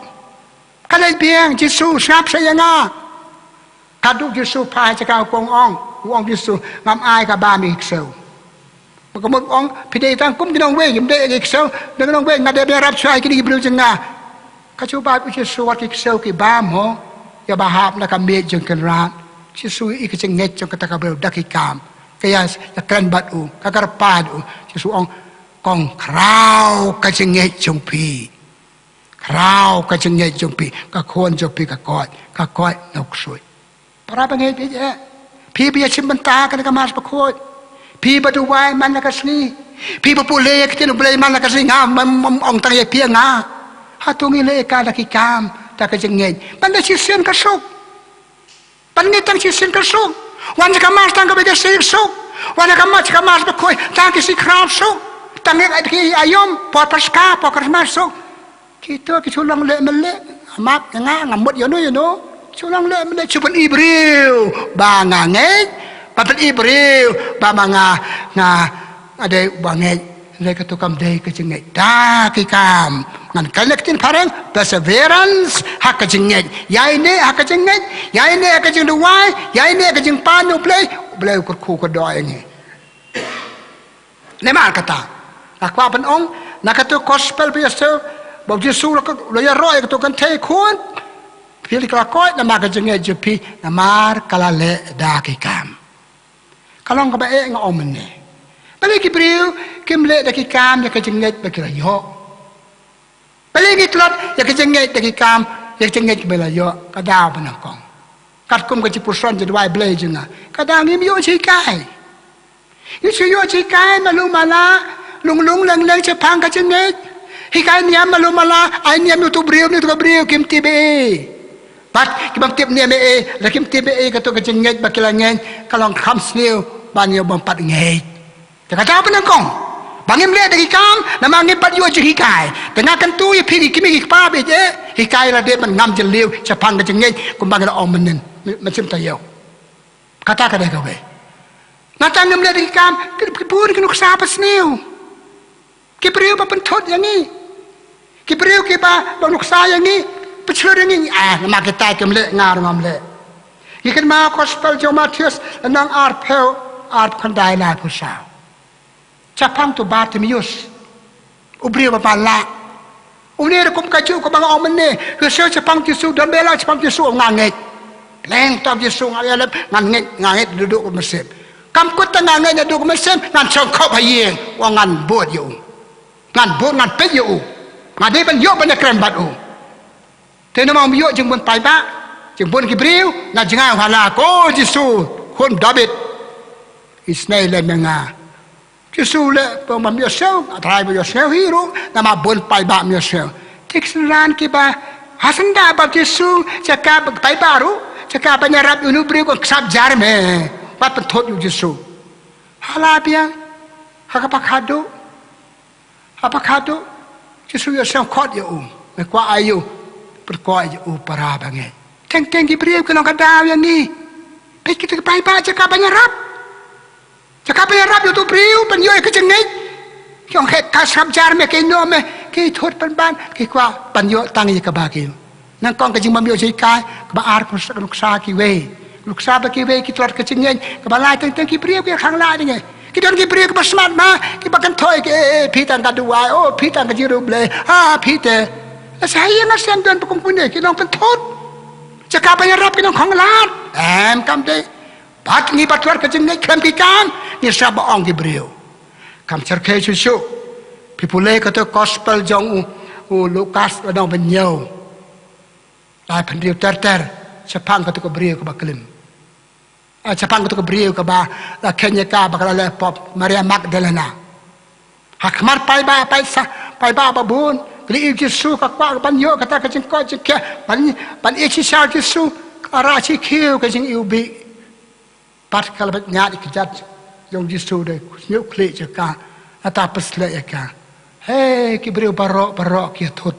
Ka leit biang, Jisu, sngap sha ïa nga. Katduh Jisu phai sha ka, u kong ong, u ong Jisu, ngam ai ka bam ïa ki ksew. Ba ka mut u ong, phi dei tang kum ki nongwei, ym dei ïa ki ksew, dei ki nongwei, nga dei ban ïarap shuwa ïa kine ki briew jong nga. Ka jubab u Jisu, wat ki ksew ki bam ho, ïa ba hap na ka miej jong Kynrad. Jisu ïohi ka jingngeit jong kata ka briew da ki kam. ïa, ïa kren bad u, ka kyrpad u. Jisu ong, kong, khraw ka jingngeit jong phi. Khraw ka jingngeit jong phi, ka khun jong phi ka koit, ka koit na u ksuid. Para bangeit, eh, phi ba ïa shim bynta kane ka Mass Bakhuid, phi ba duwai man la ka sngi, phi ba pule ïa ka ktien U Blei man la ka sngi, nga, ngam, ngam ong tang ïa phi, nga. Hato ngi leh ïa ka da ki kam, da ka jingngeit? Ban da shisien ka suk. Ban ngeit tang shisien ka suk. Wan sha ka Mass tang kaba ïa ka sngi suk. Wan sha ka Mass, sha ka Mass Bakhuid tang ki sngi khraw suk. Tang ïa ki aïom, por Paska, por Khristmas suk. Kito ki shu long leh mynleh. Map ïa nga, ngam mut ïano ïano. Shu long leh mynleh, shu pyni briew ba nga ngeit, ba pyni briew ba ma nga, nga, nga dei uba ngeit. Lei kato kam dei ka jingngeit da ki kam. Ngan kren ïa ka ktien phareng, perseverance ha ka jingngeit. Ïaineh ha ka jingngeit, ïaineh ha ka jingduwai, ïaineh ha ka jingpan U Blei, U Blei u kyrkhu kyrdoh ïa ngi. Namar kata, nga kwah ban ong, na kato gospel ba ïa sngewthuh ba U Jisu u la, u la ïaroh ïa kato kynthei khun phi, la ka la koit namar ka jingngeit jong phi, namar ka la leh da ki kam. Ka long kaba eh, nga ong mynne. Balei ki briew kim leh da ki kam ïa ka jingngeit ba ki la ïoh? Balei ngi tlot ïa ka jingngeit da ki kam, ïa ka jingngeit ba la ïoh? Ka daw ba nyngkong, katkum ka jingpuson jingduwai Blei jong nga, ka daw ngim ïoh jinghikai. Ngi shu ïoh jinghikai malu mala, lung lung leng leng shaphang ka jingngeit. Hikai niam malu mala, ai niam ïa uto u briew, ïa uto u briew, kim tip ei ei. Bad ki bym tip niam ei ei, la kim tip ei ei, kato ka jingngeit ba ki la ngeit ka long kham sniew ban ïa u bym pat ngeit. Te ka daw ba nyngkong ba ngim leh da ki kam, namar ngim pat ïoh jinghikai. Te nga kyntu ïa phi ki kmie ki kpa ba ïeit, hikai lade ban ngam jylliew shaphang ka jingngeit, kumba ngi la ong mynnin, mynsiem taïew. Kata ka dei kawei. Nga tang ngim leh da ki kam, ki, ki bun ki nuksa ba sniew. Ki briew ba pynthut ïa ngi. Ki briew kiba, ba nuksa ïa ngi, pynshlur ïa ngi. Ah, namar kita kim leh, nga ruh ngam leh. Ngi kynmaw gospel jong u Mathaios, lynnong arphew, arphew khyndai, laiphew saw. Shaphang uto u Bartimeus, u briew ba man lah. Une ruh kum kajuh kaba nga ong mynne, u ïasngew shaphang Jisu, don ba ïalam shaphang Jisu, nga ngeit. Leh tang Jisu, nga ïalap, ngan ngeit, nga ngeit, duh duh ka mynsiem. Kam kut tang nga ngeit, duh duh ka mynsiem, ngan shong khop ha ïing, ong ngan bud ïa u. Ngan bud, ngan peit ïa u. Nga dei ban ïoh ban ïakren bad u. Te namar ym ïoh jingbun paidbah, jingbun ki briew, nga jngai ha la, ko Jisu, khun David, isynei lem ïa nga. Jisu leh ba ym ïohsngew, nga trai ba ïohsngew hi ruh, namar bun paidbah ym ïohsngew. Te ki synran kiba ha syndah bad Jisu, jaka ba paidbah ruh, jaka ban ïarap ïa une u briew, ka ksap jar me, bad pynthut ïa u Jisu. Ha la biang, ha kaba khadduh, ha ba khadduh, Jisu ïohsngew khot ïa u, me kwah aiu, pynkoit ïa u para bangeit. Teng teng ki briew ki long ka daw ïa ngi. Peit kita ki paidbah jaka ban ïarap. Jaka ban ïarap ïa uto u briew ban ïoh ïa ka jingngeit. Ki ong heh ka ksap jar me, ka ïehnoh me, ki thut pynban, ki kwah ban ïoh tang ïa kaba ki ïoh. Nyngkong ka jingbym ïoh jinghikai, kaba ar ka nuksa kiwei. Nuksa ba kiwei ki tlot ka jingngeit, kaba lai teng teng ki briew ki khang lad ïa ngi. Ki don ki briew kiba smat ma, kiba kynthoi ki, eh, eh, phi tang ka duwai, oh, phi tang ka jingriewblei, ah, phi te. La sa ïa nga shem don ba kum kine, ki long pynthut. Jaka ban ïarap ki long khang lad. Em, kam dei. Bad ngi ba tlot ka jingngeit khlem ki kam, ngi sa ba ong ki briew. Kam shyrkhei shuh shuh. Phi pule kato gospel jong u, u Lukas lynnong ba hynñiew. Lai phew hynriew ter ter, shaphang kato ka briew kaba klim. Ah, shaphang kato ka briew kaba la kheiñ ïa ka ba ka la leh pop, Maria Magdalena. Ha khmat paidbah, paidbah, paidbah ba bun, ka la ïohi ïa u Jisu, ka kwah ban ïoh kata ka jingkoit jingkhiah, ban, ban ïeit shisha ïa u Jisu, ka rah shi khiew ka jingïohi. Bad ka la beit ñiad ïa ka kjat jong u Jisu, da sngewkhlieh ïa ka, nangta pynshlur ïa ka. Hei, ki briew baroh baroh ki ïathut.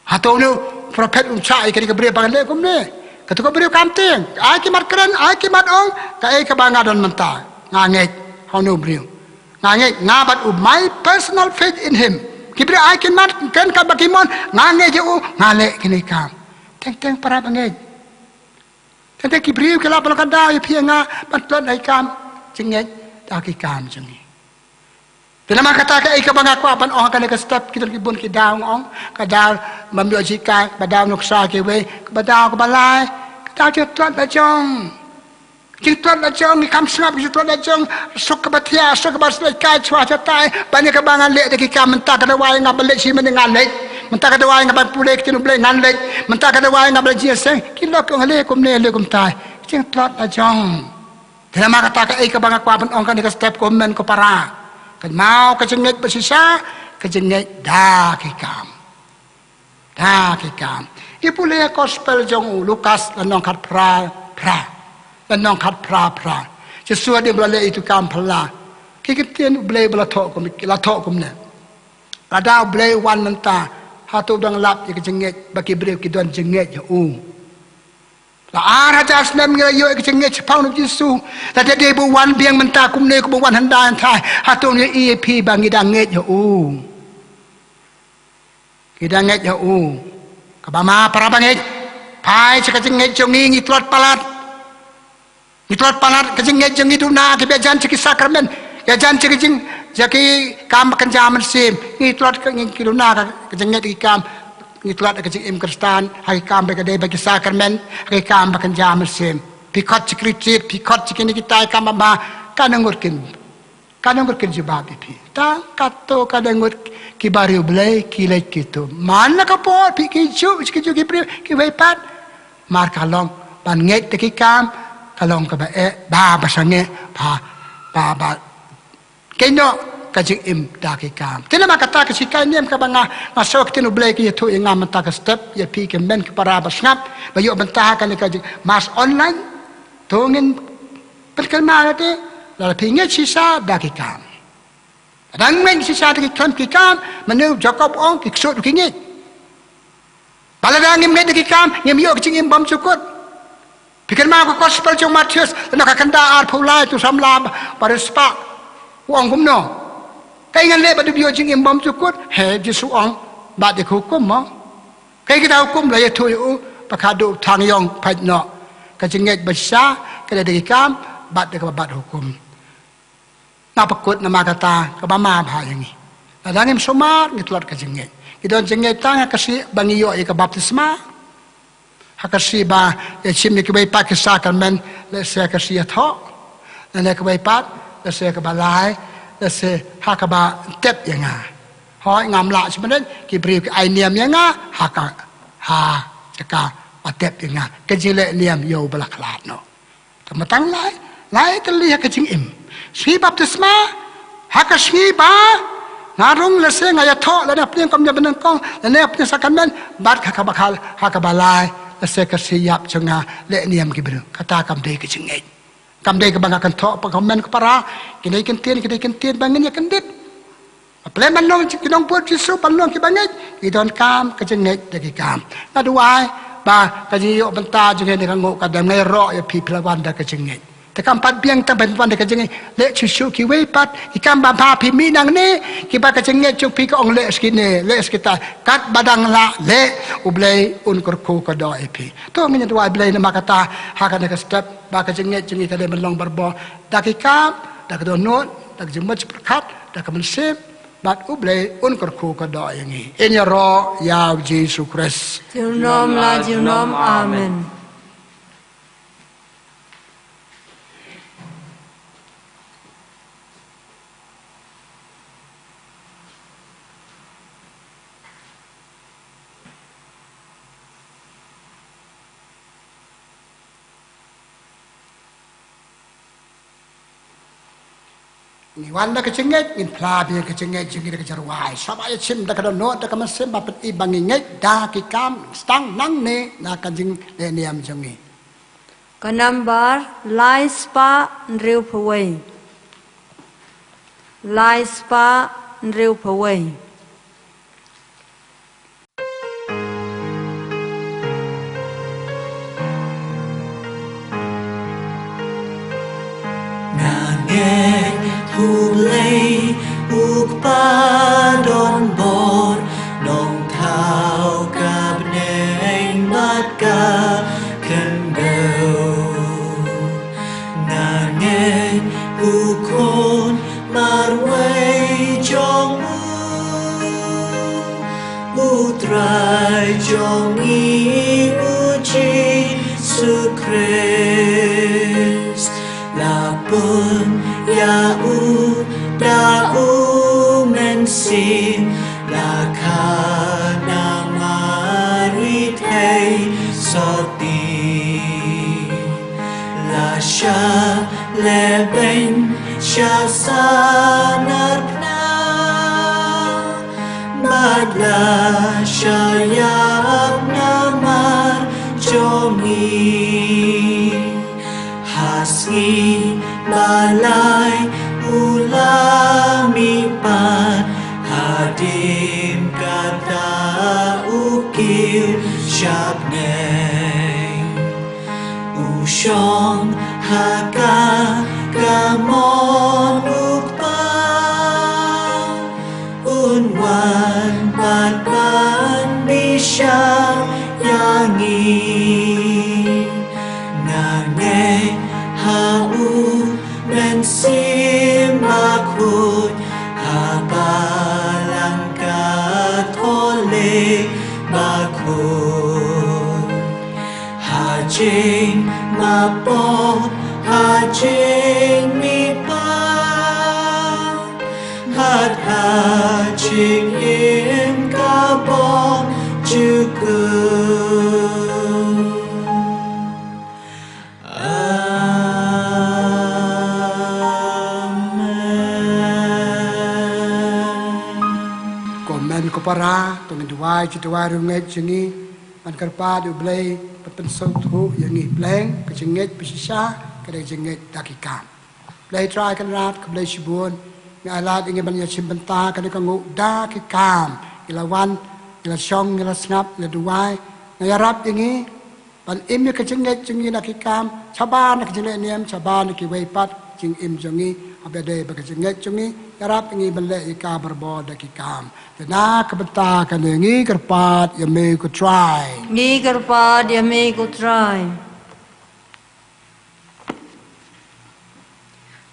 Hato une u prophet un shah ïa kane ka briew ba ka leh kumne? Kato ka briew kam tieng. Ai ki mat kren, ai ki mat ong, kaei kaba nga don mynta, nga ngeit ha une u briew. Nga ngeit, nga bad u, my personal faith in him. Ki briew ai ki mat kren kaba ki mon, nga ngeit ïa u, nga leh kine ki kam. Teng teng para bangeit. Teng teng ki briew ki lah ban long ka daw ïa phi ïa nga ban tlot na ki kam jingngeit da ki kam jong ngi. Te namar kata kaei kaba nga kwah ban ong ha kane ka step, ki don ki bun ki daw, nga ong, ka daw bym ïoh jinghikai, ka daw nuksa kiwei, ka daw kaba lai, ka daw jingtlot la jong. Jingtlot la jong, ki kam sngap, jingtlot la jong, suk kaba thiah, suk kaba shlei kai, chwa chatai, ban ïa kaba ngan leh da ki kam, mynta ka dawai nga ban leh shi mynne nga leh, mynta ka dawai nga ban pule ktien U Blei ngan leh, mynta ka dawai nga ban leh jingïaseng, ki lok ong leh kumne, leh kumtai. Jingtlot la jong. Te namar kata kaei kaba nga kwah ban ong kane ka step ko hynmen ko para. Ka mut ka jingngeit ba shisha, ka jingngeit da ki kam. Da ki kam. Ngi pule gospel jong u Lukas lynnong khatphra, phra. Lynnong khatphra, phra. Jisu hadien ba la leh ïa ki kam phylla. Ki ktien U Blei ba la thoh kum, la thoh kumne. Lada U Blei u wan mynta, hato u dang lap ïa ka jingngeit ba ki briew ki don jingngeit ïa u. La ar hajar snem ngi la ïoh ïa ka jingngeit shaphang u Jisu. Lada dei ba u wan biang mynta kumne kumba u wan hyndai hynthai, hato ngi ïohi ïa phi ba ngi dang ngeit ïa u. Ngi dang ngeit ïa u. Kaba ma para bangeit. Phai sha ka jingngeit jong ngi, ngi tlot palat. Ngi tlot palat ka jingngeit jong ngi duna ki ba jan sha ki sakramen. Ïa jan sha ki jing, sha ki kam ba kynja mynsiem. Ngi tlot ka, ngi duna ka, ka jingngeit ki kam. Ngi tlot ka jingim Khristan ha ki kam ba ka dei ba ki sakramen, ha ki kam ba kynja mynsiem. Phi khot sha ki retreat, phi khot sha kine kitai kam ba ma, kane ngut kin Ka nongkyrkieh jubab ïa phi. Tang katto katne ngut ki bariewblei ki leit ki tum. Man la ka por phi ki ju, ki ju ki briew kiwei pat. Mar ka long ban ngeit da ki kam, ka long kaba eh, ba, ba sangeh, ba, ba, ba. Kynnoh ka jingim da ki kam. Te namar kata ka shikai niam kaba nga, nga sngewthuh ktien U Blei ka ïathuh ïa nga mynta ka step, ïa phi ki hynmen ki para ba sngap, ba ïoh bynta ha kane ka jing, mass online. To ngin pynkynmaw ïa te, lada phi ngeit shisha da ki kam. Lada ngeit shisha da ki kam, ki kam, mane u Jakob u ong ki ksuid ki ngeit. Ba lada ngim ngeit da ki kam, ngim ïoh ka jingim bymjukut. Phi kynmaw ka gospel jong Mathaios, lynnong ka khyndai arphew lai, tu samla ba, ba riewspah. U ong kumno. Kaei ngan leh ba dep ïoh jingim bymjukut, he Jisu u ong, bat ïa ka hukum mo. Kaei kata hukum la ïathuh ïa u, ba ka duh thang ïong pait noh. Ka jingngeit ba shisha, ka dei da ki kam, bad da kaba bat hukum. Nga pynkut namar kata, kaba ma bha ïa ngi. Lada ngim sumar, ngi tlot ka jingngeit. Ngi don jingngeit tang ha ka sngi ba ngi ïoh ïa ka baptisma. Ha ka sngi ba, ïa shim ïa kiwei pat ki sakramen, lehse ha ka sngi ïathoh. Lane kiwei pat, lehse kaba lai, lehse ha kaba tep ïa nga. Hooid ngam lah shimet, ki briew ki ai niam ïa nga, ha ka, ha, ha kaba tep ïa nga. Ka jingleh niam ïa u ba la khlad noh. Te mynta lai, lai tylli ha ka jingim. Sngi baptisma, ha ka sngi ba nga rung lehse nga ïathoh, lane ha pdeng kam ïa ba nyngkong, lane ha pdeng sakramen, bad ha kaba kal, ha kaba lai, lehse ka sngi ïap jong nga, leh niam ki briew. Kata kam dei ka jingngeit. Kam dei kaba nga kynthoh, pa comment ko para, kine ki ktien, kine ki ktien ba ngin ïa kyndit. Ba pynlong ki nongbud Jisu, pynlong ki bangeit, ki donkam ka jingngeit da ki kam. Nga duwai ba ka jingïoh bynta jong ngi ka nguh ka dang ngai roh ïa phi, phi la wan da ka jingngeit. Te kam pat biang tang ban wan da ka jingngeit. Leh shuh shuh kiwei pat, ki kam ba bha phi mih nangne, kiba ka jingngeit jong phi ka ong leh ski ne, leh ski ta, katba dang lah leh, U Blei un kyrkhu kyrdoh ïa phi. To ngin duwai Blei namar kata, ha kane ka step, ba ka jingngeit jong ngi ka dei ban long barabor. Da ki kam, da ka dohnud, da ka jingmut jingpyrkhat, da ka mynsiem, bad U Blei un kyrkhu kyrdoh ïa ngi. Ngin ïaroh ïa u Jisu Khrist. Junom la junom, amen. Ngi wan da ka jingngeit, ngin phla biang ka jingngeit jong ngi da ka jingrwai. Sngewbha ïa shim da ka dohnud, da ka mynsiem, ba pyni ba ngi ngeit, da ki kam, sdang nangne, na ka jingleh niam jong ngi. Ka nambar, lai spah, hynriew phew wei. Lai spah, hynriew phew wei. Nga ngeit U Blei u Kpa don bor, nongthaw ka bneng bad ka khyndew. Nga ngeit U Khun marwei jong u, U Trai jong ngi U Jisu Khrist. Ïa u da u Mynsiem, la khana Mari thei sotti, la sha leben sha sanar pna, bad la sha ïap namar jong ngi. Ha sngi ba lai u la mihpat, hadien kata u kiew shabneng. U shong ha ka kamon u Kpa, un wan pat ban bishar ïa ngi. Nga ngeit ha u Mynsiem Bakhuid, ha Balang Katholik bakhuid, ha jingmap, ha jingmihpat, bad ha jingim kaba jukut. Amen. Ko hynmen ko para, to ngin duwai, to duwai ruh ngeit jong ngi. Ban kyrpad ïa u Blei ban pynsngewthuh ïa ngi, pleng ka jingngeit ba shisha ka dei ka jingngeit da ki kam. Blei Trai Kynrad, khublei shibun, ngi ai lad ïa ngi ban ïa shim bynta kane ka nguh da ki kam. Ngi la wan, ngi la shong, ngi la sngap, ngi la duwai. Nga ïarap ïa ngi ban im ïa ka jingngeit jong ngi da ki kam, shabar na ka jingleh niam, shabar na kiwei pat jingim jong ngi, haba dei ba ka jingngeit jong ngi ïarap ïa ngi ban leh ïa ka barabor da ki kam. Te na ka bynta kane ngi kyrpad ïa me ko Trai. Ngi kyrpad ïa me ko Trai.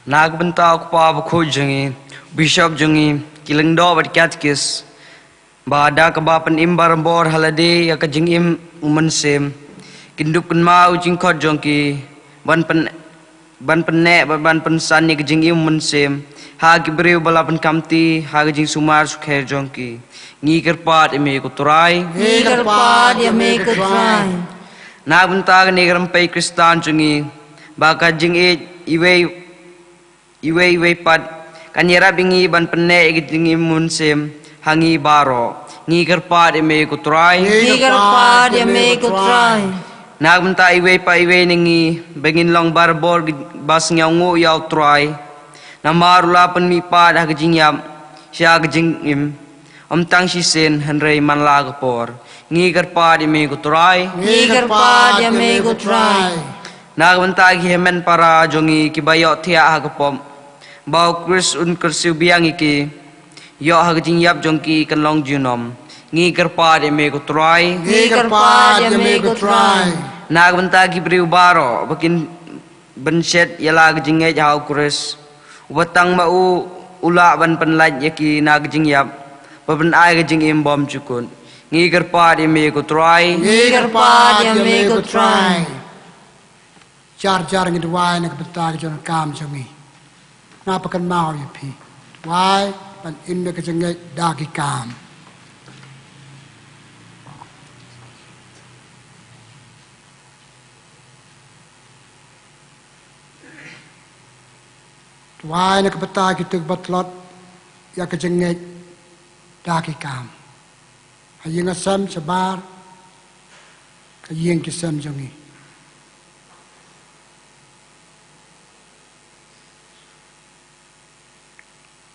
Na ka bynta u Kpa Bakhuid jong ngi, Bishop jong ngi, ki lyngdoh bad katekis, ba da kaba pynim barabor ha lade ïa ka jingim u Mynsiem, kin dup kynmaw u jingkhot jong ki ban pyn ban pynneh bad ban pynsan ïa ka jingim u Mynsiem ha ki briew ba la pynkhamti ha ka jingsumar sukher jong ki. Ngi kyrpad ïa me ko Trai. Ngi kyrpad ïa me ko Trai. Na ka bynta kane ka rympei Khristan jong ngi, ba ka jingïeit iwei iwei iwei pat kan ïarap ïa ngi ban pynneh ïa ka jingim u Mynsiem ha ngi baroh. Ngi kyrpad ïa me ko Trai. Ngi kyrpad ïa me ko Trai. Na ka bynta iwei pa iwei na ngi, ba ngin long barabor ba sngewnguh ïa u Trai. Namar u la pynmihpat ha ka jingïap sha ka jingim, ym tang shisien hynrei man la ka por. Ngi kyrpad ïa me ko Trai. Ngi kyrpad ïa me ko Trai. Na ka bynta ki hynmen para jong ngi kiba ïohthiah ha ka pop, ba u Khrist un kyrsiew biang ïa ki, ïoh ha ka jingïap jong ki kan long junom. Ngi kyrpad ïa me ko Trai. Ngi kyrpad ïa me ko Trai. Na ka bynta ki briew baroh ba kin bynshet ïa la ka jingngeit ha u Khrist, uba tang ma u u lah ban pynlait ïa ki na ka jingïap, ba pynai ka jingim bymjukut. Ngi kyrpad ïa me ko Trai. Ngi kyrpad ïa me ko Trai. Jar jar ngi duwai na ka bynta ka jingkam jong ngi. Nga pynkynmaw ïa phi, duwai ban im ïa ka jingngeit da ki kam. Duwai na ka bynta kito kiba tlot ïa ka jingngeit da ki kam. Ha ïing ha sem shabar ka ïing ki sem jong ngi.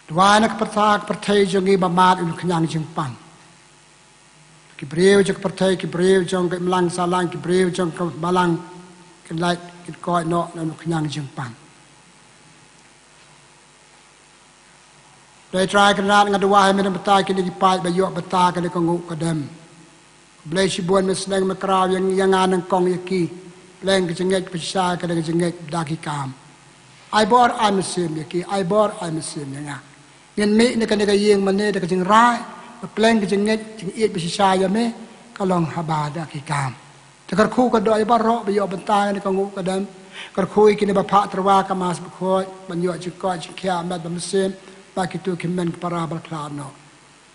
Duwai na ka pyrthei, ka pyrthei jong ngi ba mad un khñiang jingpang. Ki briew jong ka pyrthei, ki briew jong ka imlang sahlang, ki briew jong ka balang, kin lait, kin koit noh na u khñiang jingpang. Dei Trai Kynrad, nga duwai ha me na ka bynta kine ki paid ba ïoh bynta kane ka nguh ka dem. Khublei shibun, me sneng me kraw ïa nga nyngkong ïa ki. Pleng ka jingngeit ba shisha ka dei ka jingngeit da ki kam. Ai bor ai mynsiem ïa ki, ai bor ai mynsiem ïa nga. Ngin mih na kane ka ïing mynne da ka jingrai ba pleng ka jingngeit jingïeit ba shisha ïa me ka long haba da ki kam. Te kyrkhu ka doh ïa baroh ba ïoh bynta ïa kane ka nguh ka dem. Kyrkhu ïa kine ba phah tyrwa ka Mass Bakhuid ban ïoh jingkoit jingkhiah met bad mynsiem, ba kito ki hynmen ki para ba la khlad noh.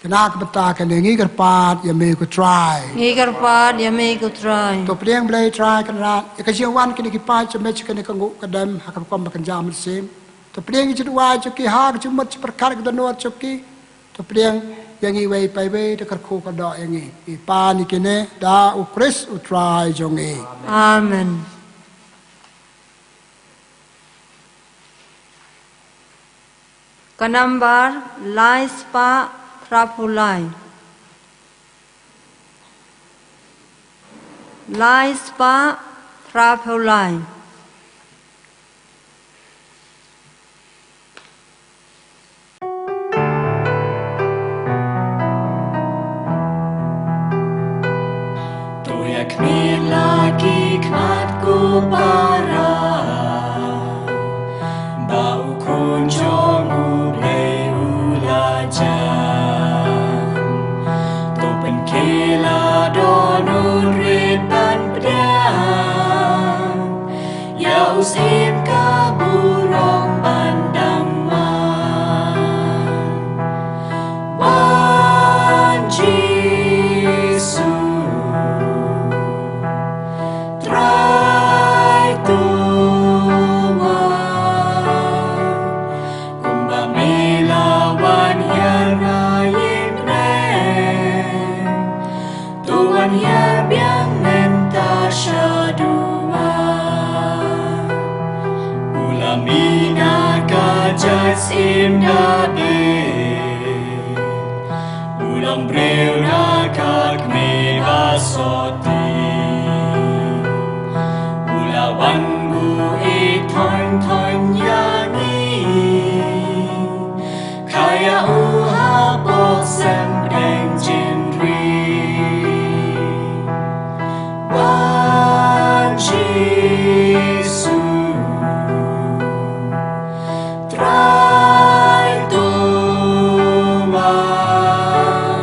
Te na ka bynta kane ngi kyrpad ïa me ko Trai. Ngi kyrpad ïa me ko Trai. To pdiang Blei Trai Kynrad ïa ka jingwan kine ki paid jong me sha kane ka nguh ka dem ha ka rukom ba kynja mynsiem. To pdiang ïa ki jingduwai jong ki ha ka jingmut jingpyrkhat ka dohnud jong ki. To pdiang ïa ngi iwei pa iwei, to kyrkhu ka doh ïa ngi. Ngi pan ïa kine da U Khrist U Trai jong ngi. Amen. Ka nambar lai spah phra phew lai. Lai spah phra phew lai. To ïakhmih la ki khmat ko para ba U Khun jong U Blei u la jan. To pynkhie la dohnud rit ban pdiang ïa u syiem ka burom ban dang wan. Wan Jisu, Trai to wan. Kumba me la wan hiar na ïing bneng, to wan hiar biang mynta shaduwan. U la mih na ka jait syiem Dabid, u long briew na ka kmie ba sotti. U la wan buh ïeit thon thon ïa ngi. Kha ïa u hapoh sem pdeng jingri. Wan Jisu, Trai to wan.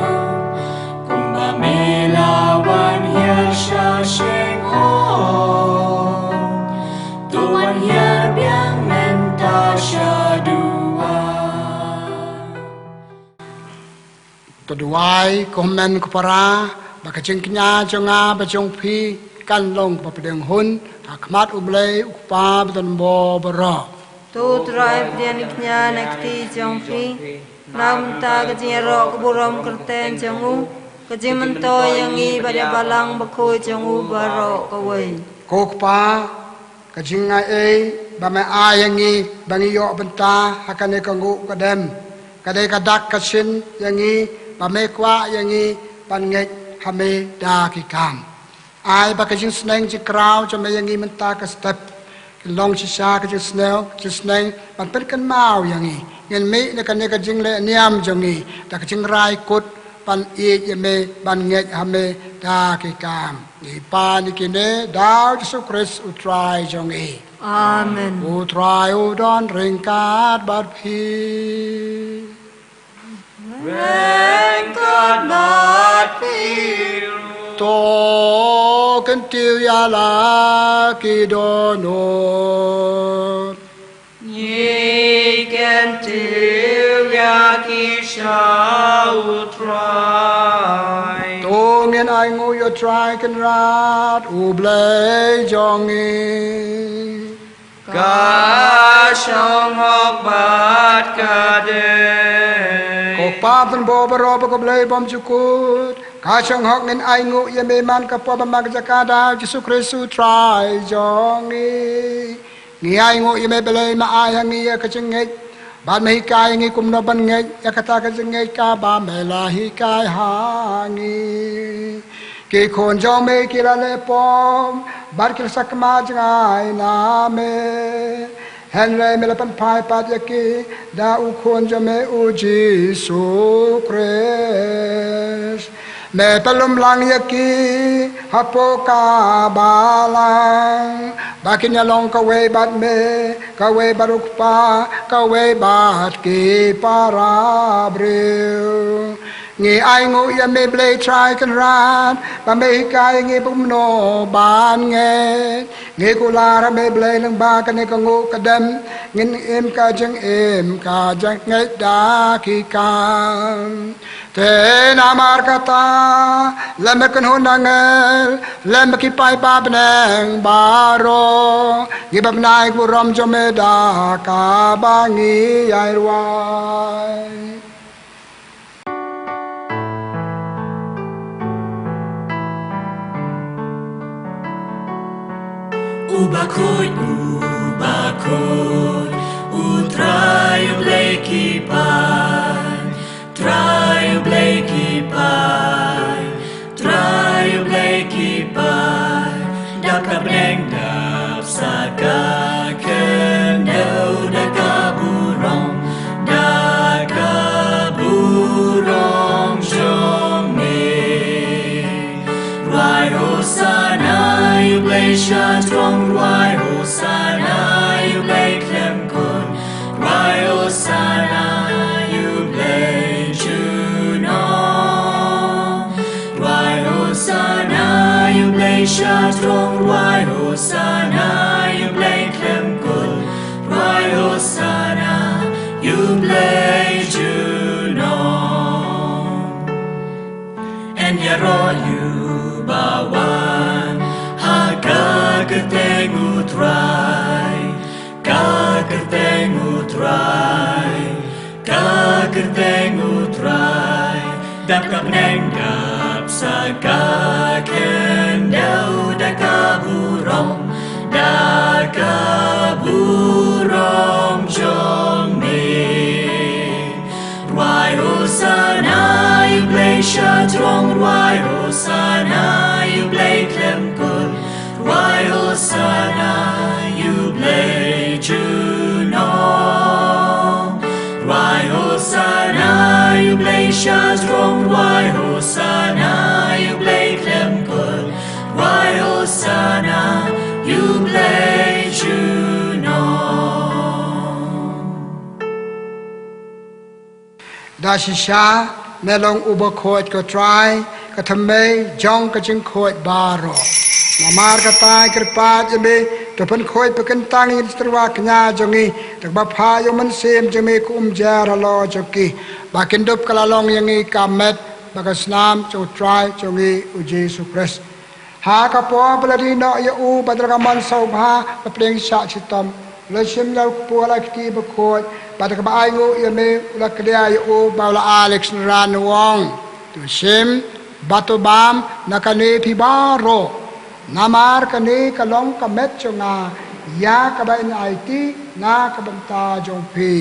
Kumba me la wan hiar sha shynrang, to wan hiar biang mynta shaduwan. To duwai ko hynmen ko para ba ka jingkñia jong nga bad jong phi kan long kaba pdiang hun ha khmat U Blei U Kpa badonbor baroh. To Trai pdiang kñia na kti jong phi, na bynta ka jingïaroh ka burom kyrteng jong u, ka jingmyntoi ïa ngi bad ïa Balang Bakhuid jong u baroh kawei. Ko Kpa, ka jingaiei ba me ai ïa ngi ba ngi ïoh bynta ha kane ka nguh ka dem, ka dei ka dak ka shin ïa ngi ba me kwah ïa ngi ban ngeit ha me da ki kam. Ai ba ka jingsneng jingkraw jong me ïa ngi mynta ka step kin long shisha ka jingsneng, jingsneng ban pynkynmaw ïa ngi. Ngin mih na kane ka jingleh niam jong ngi da ka jingrai kut ban ïeit ïa me, ban ngeit ha me da ki kam. Ngi pan ïa kine da U Jisu Khrist U Trai jong ngi. Amen. U Trai u don ryngkat bad phi. Ryngkat bad phi ruh. To kyntiew ïa la ki dohnud. Ngi kyntiew ïa ki sha U Trai. To ngin ainguh ïa U Trai Kynrad U Blei jong ngi. Ka shong hok bad ka dei. Ko Kpa badonbor baroh bad ko Blei bymjukut, ka shong hok ngin ainguh ïa me man ka por ba man ka jaka da U Jisu Khrist U Trai jong ngi. Ngi ainguh ïa me Blei me ai ha ngi ïa ka jingngeit bad me hikai ïa ngi kumno ban ngeit ïa kata ka jingngeit kaba me la hikai ha ngi. Ki khun jong me ki la leh pom bad ki la sakma jngai na me. Hynrei me la pynphai pat ïa ki da U Khun jong me U Jisu Khrist. Me pynlum lang ïa ki hapoh ka balang ba kin ïalong kawei bad me, kawei bad U Kpa, kawei bad ki para briew. Ngi ainguh ïa me Blei Trai Kynrad, ba me hikai ïa ngi kumno ban ngeit. Ngi kular ha me Blei lyngba kane ka nguh ka dem, ngin im ka jingim ka jingngeit da ki kam. Te namar kata, lem kynhun angel, lem ki paidbah bneng baroh, ngi bapnai burom jong me da kaba ngi ïai rwai. U bakhuid, u bakhuid, u Trai u Blei ki paid, Trai u Blei ki paid, Trai u Blei ki paid, dap ka bneng dap sa ka khyndew da ka burom, da ka burom jong me. Rwai Hosana ïa u Blei sha throng, rwai Hosana ïa u Blei khlem kut, rwai Hosana ïa u Blei junom. Rwai Hosana ïa u Blei sha throng, rwai Hosana ïa u Blei khlem kut, rwai Hosana ïa u Blei junom. Yn ïaroh ïa uba wan ha ka kyrteng u Trai, ka kyrteng u Trai, ka kyrteng u Trai. Dap ka bneng dap sa ka khyndew da ka burom, da ka burom jong me. Rwai Hosana ïa u Blei sha throng, rwai Hosana ïa u Blei khlem kut, rwai Hosana ïa u Blei junom. Rwai Hosana ïa u Blei sha throng, rwai Hosana ïa u Blei khlem kut, rwai Hosana ïa u Blei junom. Da shisha, me long u bakhuid ko Trai, ka thymmei jong ka jingkhuid baroh. Namar kata ngi kyrpad ïa me, to pynkhuid pynkyntang ïa ki tyrwa kñia jong ngi, da kaba phah ïa u Mynsiem jong me kum u umjer halor jong ki, ba kin dup ka la long ïa ngi ka met bad ka snam jong u Trai jong ngi u Jisu Khrist. Ha ka por ba la die noh ïa u bad da ka mon sngewbha ba pdeng shah shitom, u la shim ïa u kpu ha la kti bakhuid, bad da kaba ainguh ïa me u la klia ïa u bad u la ai ïa ka synran, u ong: To shim bad to bam na kane phi baroh, namar kane ka long ka met jong nga, ïa kaba yn aiti na ka bynta jong phi.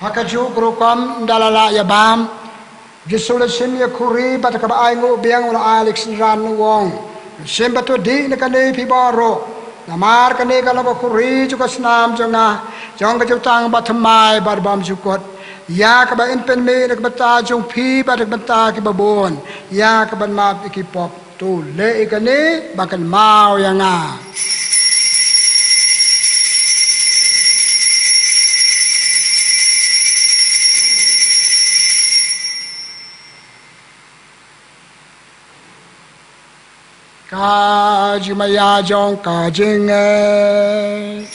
Ha kajuh ka rukom ynda la lah ïa bam, u Jisu u la shim ïa ka khuri bad da kaba ainguh biang u la ai ïa ka synran, u ong: Shim bad to dih na kane phi baroh, namar kane ka long ka khuri jong ka snam jong nga, jong ka jutang bathymmai bad bymjukut, ïa kaba yn pynmih na ka bynta jong phi bad na ka bynta kiba bun, ïa ka ban map ïa ki pop. To leh ïa kane ban kynmaw ïa nga. Ka jingmaïa jong ka jingngeit.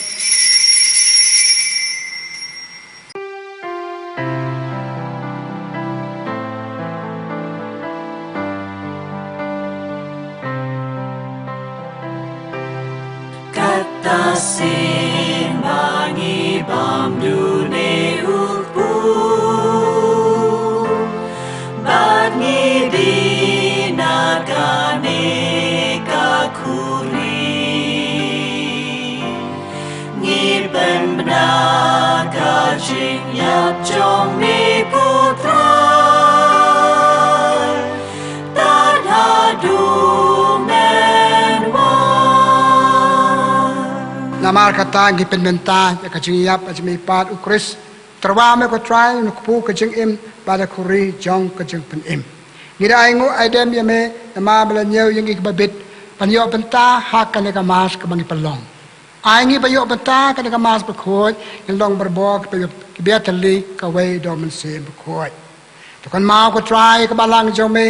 Kata sien ba ngi bam dune u kpu, bad ngi dih na kane ka khuri, ngi pynbna ka jingïap jong me ko Trai, tad haduh men wan. Namar kata ngi pynbna ïa ka jingïap ka jingmihpat u Khrist, Kyrpad me ko Trai, na kpu ka jingim bad ka khuri jong ka jingpynim. Ngi da ainguh aidem ïa me namar ba la ñiew ïa ngi kaba bit ban ïoh bynta ha kane ka Mass kaba ngi pynlong. Ai ngi ba ïoh bynta kane ka Mass bakhuid, ngin long barabor kiba ïoh, kiba ïatylli kawei da u Mynsiem Bakhuid. To kynmaw ko Trai ka balang jong me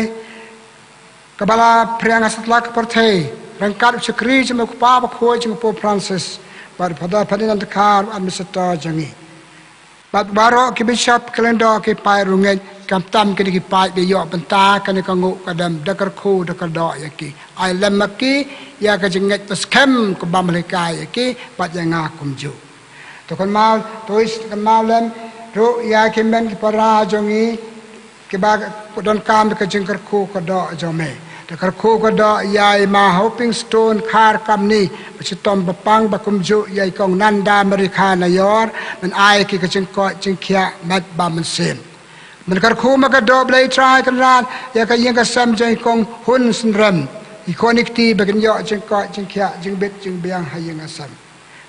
kaba la phriang ha satlak ka pyrthei ryngkat u shakri jong me u Kpa Bakhuid jong u Pope Francis bad u Father Ferdinand Kar, u Administrator jong ngi, bad baroh ki Bishop, ki Lyngdoh, ki paid riewngeit, khamtam kine ki paid ba ïoh bynta kane ka nguh ka dem, da kyrkhu da kyrdoh ïa ki. Ai lem ma ki ïa ka jingngeit baskhem kaba bymhikai ïa ki bad ïa nga kumjuh. To kynmaw, to is kynmaw lem ruh ïa ki hynmen ki para jong ngi kiba donkam ka jingkyrkhu kyrdoh jong me. To kyrkhu kyrdoh ïa i Ma Hoping Stone Kharkamni, ba shitom ba pang, bad kumjuh ïa i Kong Nanda Marikha Nayor, men ai ki ka jingkoit jingkhiah met bad mynsiem. Men kyrkhu ma ka doh Blei Trai Kynrad ïa ka ïing ka sem jong i Kong Hun Synrem, i khun i kti, ba kin ïoh jingkoit jingkhiah jingbit jingbiang ha ïing ha sem.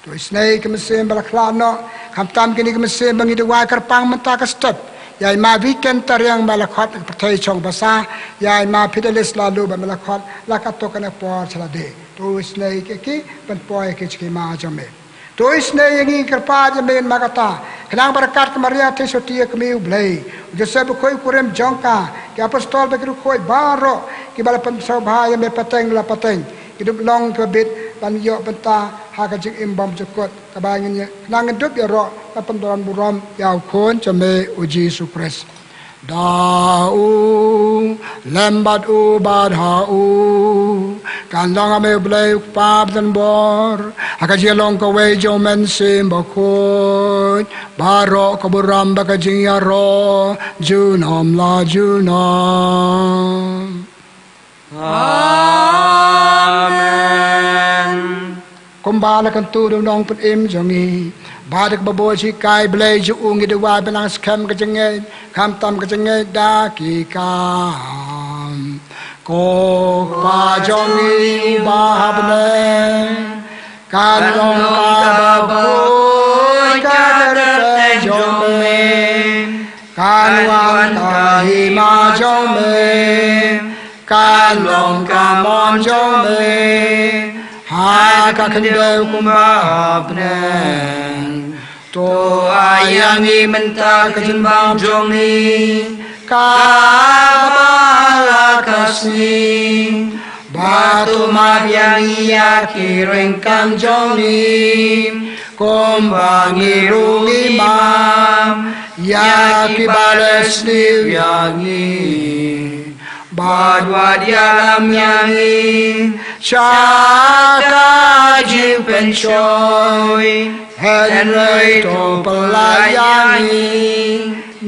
To isynei ki mynsiem ba la khlad noh, khamtam kine ki mynsiem ba ngi duwai kyrpang mynta ka step. Ïa i Ma Weekend Tariang ba la khot na ka pyrthei shong basa, ïa i Ma Fidelis Laloo ba me la khot la katto katne por sha lade. To isynei ki, ki pynpoi ki sha ki ma jong me. To isynei ïa ngi, kyrpad ïa me ma kata, khnang ba ryngkat ka Maria Theisotti ka kmie u Blei, u Joseph bakhuid u kurim jong ka, ki apostol bad ki riewkhuid baroh kiba la pynsngewbha ïa me pateng la pateng, kin ïoh long kiba bit ban ïoh bynta ha ka jingim bymjukut kaba ngin ïa, khnang ngin dup ïaroh ban pyndonkam burom ïa u Khun jong me u Jisu Khrist. Da u, lem bad u, bad ha u, kan long ha me u Blei u Kpa badonbor, ha ka jinglong kawei jong u Mynsiem Bakhuid, baroh ka burom bad ka jingïaroh junom la junom. Amen. Kumba la kyntu da u Nongpynim jong ngi, bad da kaba bun jinghikai Blei jong u, ngi duwai ban nang skhem ka jingngeit, khamtam ka jingngeit da ki kam. Ko Kpa jong ngi uba ha bneng, kan long ka bakhuid ka kyrteng jong me. Kan wan ka hima jong me, kan long ka mon jong me, ha ka khyndew kumba ha bneng. To ai ïa ngi mynta ka jingbam jong ngi kaba la ka sngi, bad to map ïa ngi ïa ki ryngkang jong ngi, kumba ngi ruh ngi map ïa kiba leh sniew ïa ngi. Bad wat ïalam ïa ngi sha ka jingpynshoi, hynrei to pyllait ïa ngi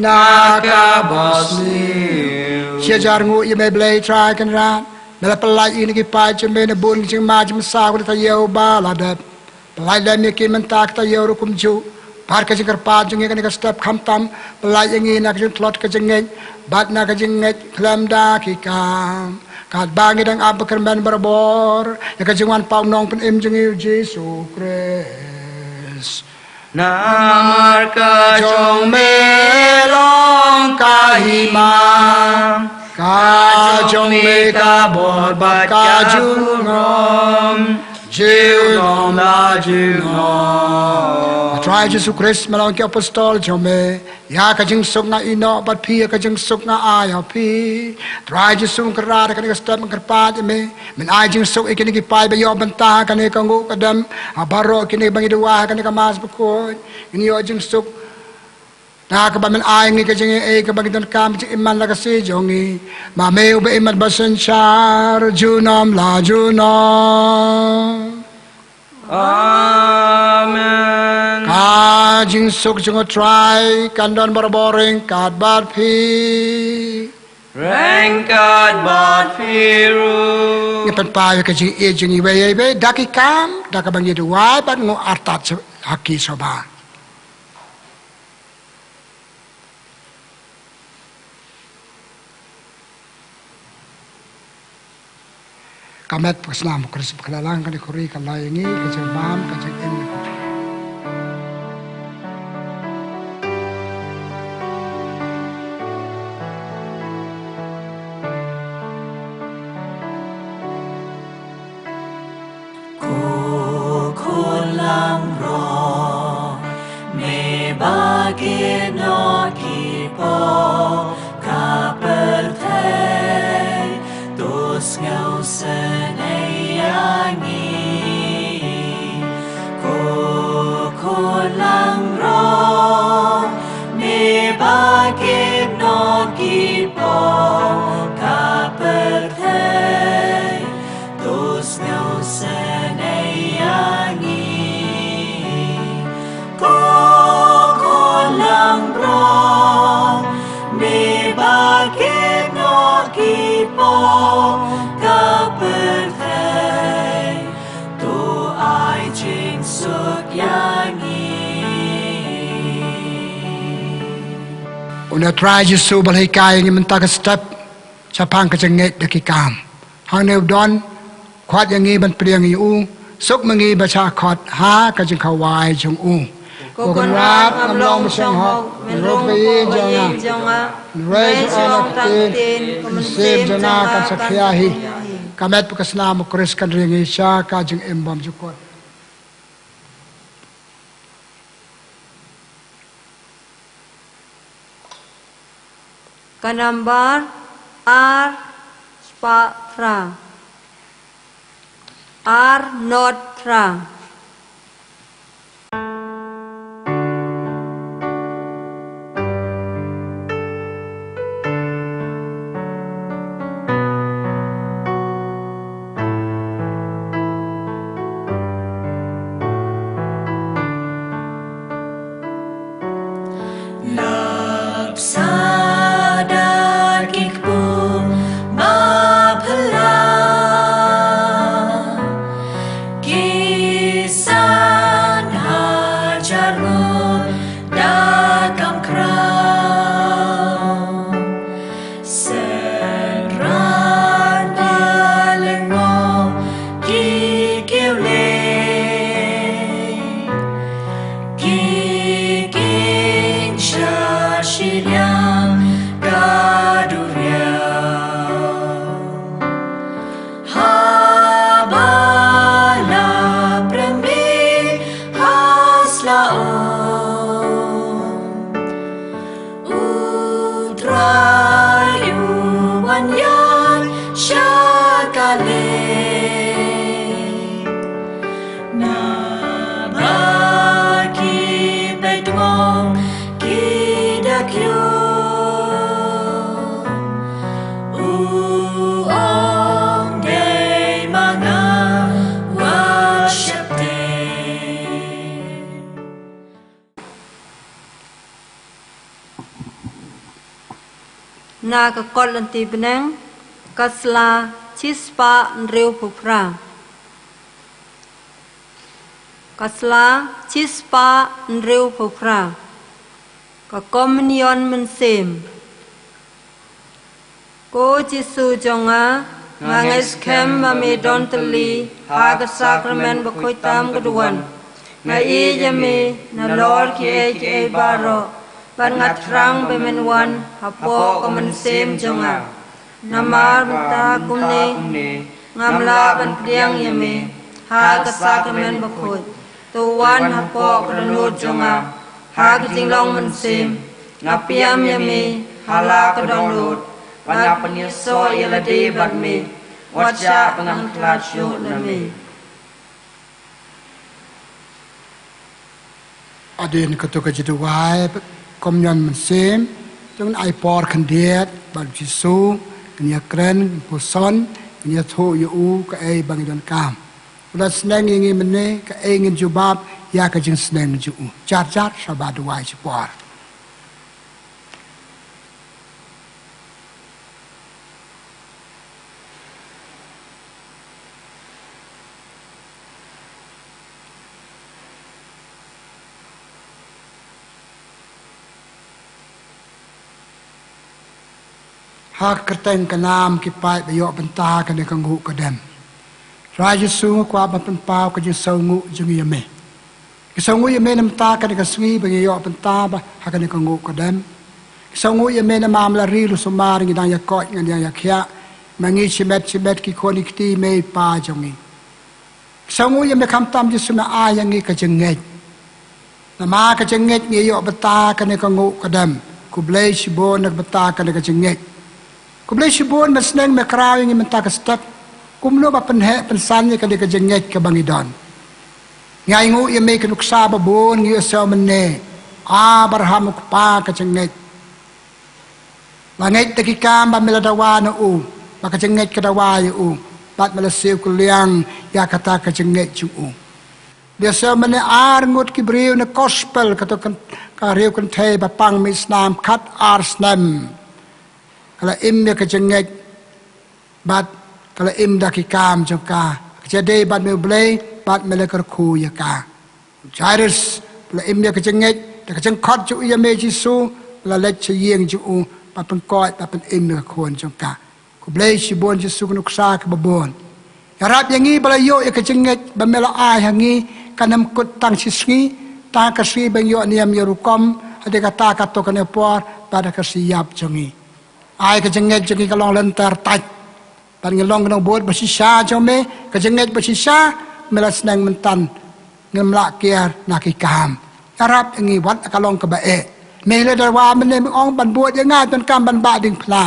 na kaba sniew. Sha jar nguh ïa me Blei Trai Kynrad, me la pyllait ïa ngi ki paid jong me na bun ki jingma jingmynsaw ha kata ka taïew ba la dep. Pyllait lem ïa ki mynta ka taïew ruh kumjuh. Bad ka jingkyrpad jong ngi kane ka step khamtam, pyllait ïa ngi na ka jingtlot ka jingngeit bad na ka jingngeit khlem da ki kam, katba ngi dang ap ba kyrmen barabor ïa ka jingwan pat u Nongpynim jong ngi u Jisu Khrist. Namar ka jong me long ka hima, ka jong me ka bor bad ka junom, junom la junom. Trai Jisu Khrist, me la ong ïa ki apostol jong me, ïa ka jingsuk nga ïehnoh bad phi, ïa ka jingsuk nga ai ha phi. Trai Jisu, nga kyrpad ha kane ka step, nga kyrpad ïa me, men ai jingsuk ïa kine ki paid ba ïoh bynta ha kane ka nguh ka dem, ha baroh kine ba ngi duwai ha kane ka Mass bakhuid, ngin ïoh jingsuk. Na kaba men ai ngi ka jingaiei kaba ngi donkam, ka jingim man la ka sngi jong ngi. Ma me uba im bad ba synshar junom la junom. Amen. Ka jingsuk jong U Trai kan don barabor ryngkat bad phi. Ryngkat bad phi ruh. Ngi pynpaw ïa ka jingïeit jong ngi iwei ïa iwei da ki kam, da kaba ngi duwai bad nguh artat ha ki sngewbha. Ka met ka snam U Khrist bakhlailang, kane ka khuri ka la ïa ngi ka jingbam ka jingim. Ba ki noh ki pop ka pyrthei, to ai jingsuk ïa ngi. Une u Trai Jisu ba la hikai ïa ngi mynta ka step shaphang ka jingngeit da ki kam. Hangne u don, khot ïa ngi ban pdiang ïa u, suk ma ngi ba shah khot ha ka jingkhawai jong u. Ko Kynrad, ngam long ba shong hok, men rung ba ïing jong nga. Hynrei shu ong tang ktien, ka mynsiem jong nga kan sa khia hi. Ka met bad ka snam u Khrist kan ri ïa ngi sha ka jingim bymjukut. Ka nambar ar spah phra. Ar not phra. Lap sa da ki kpu ba phylla, ki san hajar ngut da kam khraw. Synran ba lyngngoh ki kiew lei, ki king sha shiliang ka duriaw. Haba la prem bha sla um, U Trai u wan ïaid sha ka lei. Naba ki beit mong ki da kiew, u ong dei ma nga, wat sheptieng. Na ka kot lynti bneng, ka sla shispah hynriewphew phra. Ka sla shispah hynriewphew phra. Ka Komunion Mynsiem. Ko Jisu jong nga, nga ngeit skhem ba me don tylli ha ka sakramen bakhuid tam ka duwan. Nga ïeit ïa me nalor kiei kiei baroh, bad nga thrang ba men wan hapoh ka mynsiem jong nga. Namar mynta kumne ngam lah ban pdiang ïa me ha ka sakramen bakhuid. To wan hapoh ka dohnud jong nga ha ka jinglong mynsiem. Nga pdiang ïa me ha la ka dohnud, bad nga pynïasoh ïa lade bad me, wat shah ba ngan khlad shuh na me. Hadien katu ka jingduwai Komunion Mynsiem, to ngin ai por khyndiat bad U Jisu, ngin ïakren, ngin puson, ngin ïathuh ïa u kaei ba ngi donkam. U la sneng ïa ngi mynne, kaei ngin jubab ïa ka jingsneng jong u. Jar jar sha ba duwai shipor. Ha ka kyrteng ka nam ki paid ba ïoh bynta ha kane ka nguh ka dem. Trai Jisu, nga kwah ban pynpaw ka jingsngewnguh jong ngi ïa me. Ki sngewnguh ïa me namar kane ka sngi ba ngi ïoh bynta ba ha kane ka nguh ka dem. Ki sngewnguh ïa me namar me la ri lum sumar, ngi dang ïakoit, ngi dang ïakhiah. Ma ngi shimet shimet ki khun ki kti me i pa jong ngi. Ki sngewnguh ïa me khamtam Jisu, me ai ïa ngi ka jingngeit. Namar ka jingngeit ngi ïoh bynta ha kane ka nguh ka dem. Khublei shibun na ka bynta kane ka jingngeit. Khublei shibun me sneng me kraw ïa ngi mynta ka step. Kumno ba pynheh pynsan ïa kane ka jingngeit kaba ngi don. Ngi ainguh ïa me ka nuksa ba bun ngi ïohsngew mynne. Abraham u kpa ka jingngeit. La ngeit da ki kam ba me la dawa na u, ba ka jingngeit ka dawa ïa u, bad me la siew kylliang ïa kata ka jingngeit jong u. Ïohsngew mynne ar ngut ki briew na gospel, kato kan, ka riew kynthei ba pang mih snam khat ar snem. ka la im ïa ka jingngeit bad ka la im da ki kam jong ka. Ka jingïadei bad me U Blei bad me la kyrkhu ïa ka. Jairus, ba la im ïa ka jingngeit da ka jingkhot jong u ïa me Jisu, ba la leit sha ïing jong u, ba pynkoit, ba pynim ïa ka khun jong ka. Khublei shibun Jisu, ka nuksa kaba bun. Ïarap ïa ngi ba la ïoh ïa ka jingngeit ba me la ai ha ngi, kan ym kut tang shi sngi, tang ka sngi ba ngi ïoh niam ïa rukom, hynrei kata ka to kane por, bad ha ka shi ïap jong ngi. Ai ka jingngeit jong ngi ka long lynter tait. Bad ngi long ki nongbud ba shisha jong me, ka jingngeit ba shisha, me la sneng mynta. Ngim lah kiar na ki kam. Ïarap ïa ngi wat la ka long kaba eh. Me la dawa mynne me ong ban bud ïa nga, donkam ban bah diengphna.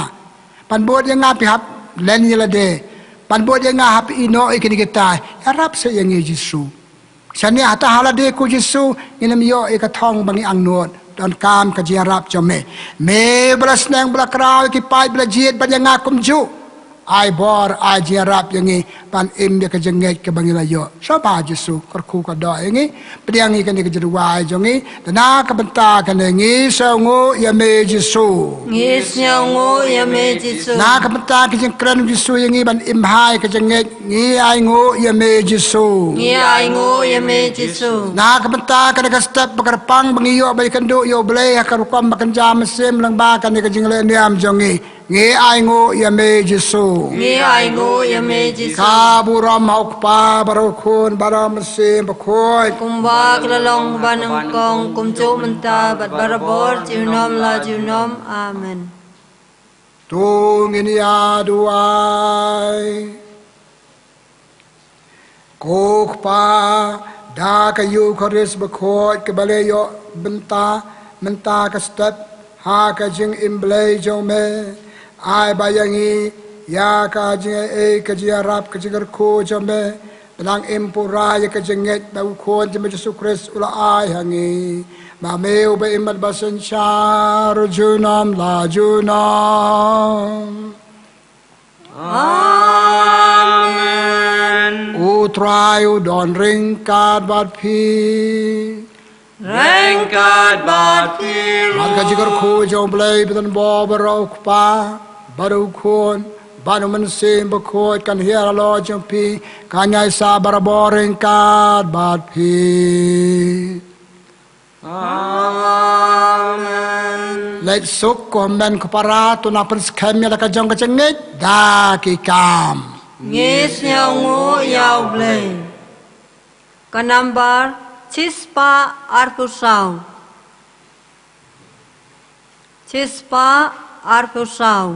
Ban bud ïa nga phi hap len ïa lade. Ban bud ïa nga hap ïehnoh ïa kine kitai. Ïarap sa ïa ngi Jisu. Shane hata ha lade ko Jisu, ngin ym ïoh ïa ka thong ba ngi angnud. Donkam ka jingïarap jong me. Me ba la sneng ba la kraw ïa ki paid ba la jied bad ïa nga kumjuh. Ai bor, ai jingïarap ïa ngi, ban im ïa ka jingngeit kaba ngi la ïoh. Sngewbha Jisu, kyrkhu ka doh ïa ngi, pdiang ïa kane ka jingduwai jong ngi, da na ka bynta kane ngi sngewnguh ïa me Jisu. Ngi sngewnguh ïa me Jisu. Na ka bynta ka jingkren Jisu ïa ngi ban im bha ïa ka jingngeit, ngi ainguh ïa me Jisu. Ngi ainguh ïa me Jisu. Na ka bynta kane ka step ba kyrpang ba ngi ïoh ba ïakynduh ïa U Blei ha ka rukom ba kynja mynsiem lyngba kane ka jingleh niam jong ngi. Ngi ainguh ïa me Jisu. Ngi ainguh ïa me Jisu. Ka burom ha U Kpa bad ha U Khun bad ha U Mynsiem Bakhuid. Kumba ka la long ba nyngkong, kumjuh mynta bad barabor junom la junom. Amen. To ngin ïa duwai. Ko Kpa, da ka Eukharist bakhuid kaba la ïoh bynta mynta ka step ha ka jingim Blei jong me, ai ba ïa ngi ïa ka jingaiei, ka jingïarap, ka jingkyrkhu jong me, ba nang im pura ïa ka jingngeit ba U Khun jong me Jisu Khrist u la ai ha ngi. Ma me uba im bad ba synshar junom la junom. Amen. U Trai u don ryngkat bad phi. Ryngkat bad phi ruh. Bad ka jingkyrkhu jong U Blei ba don bor baroh, U Kpa bad U Khun bad U Mynsiem Bakhuid, kan hiar halor jong phi, kan ïaisah barabor ryngkat bad phi. Amen. Leit suk ko hynmen ko para, to nang pynskhem ïa la ka jong ka jingngeit da ki kam. Ngi sngewnguh ïa U Blei. Ka nambar shispah arphew saw. Shispah arphew saw.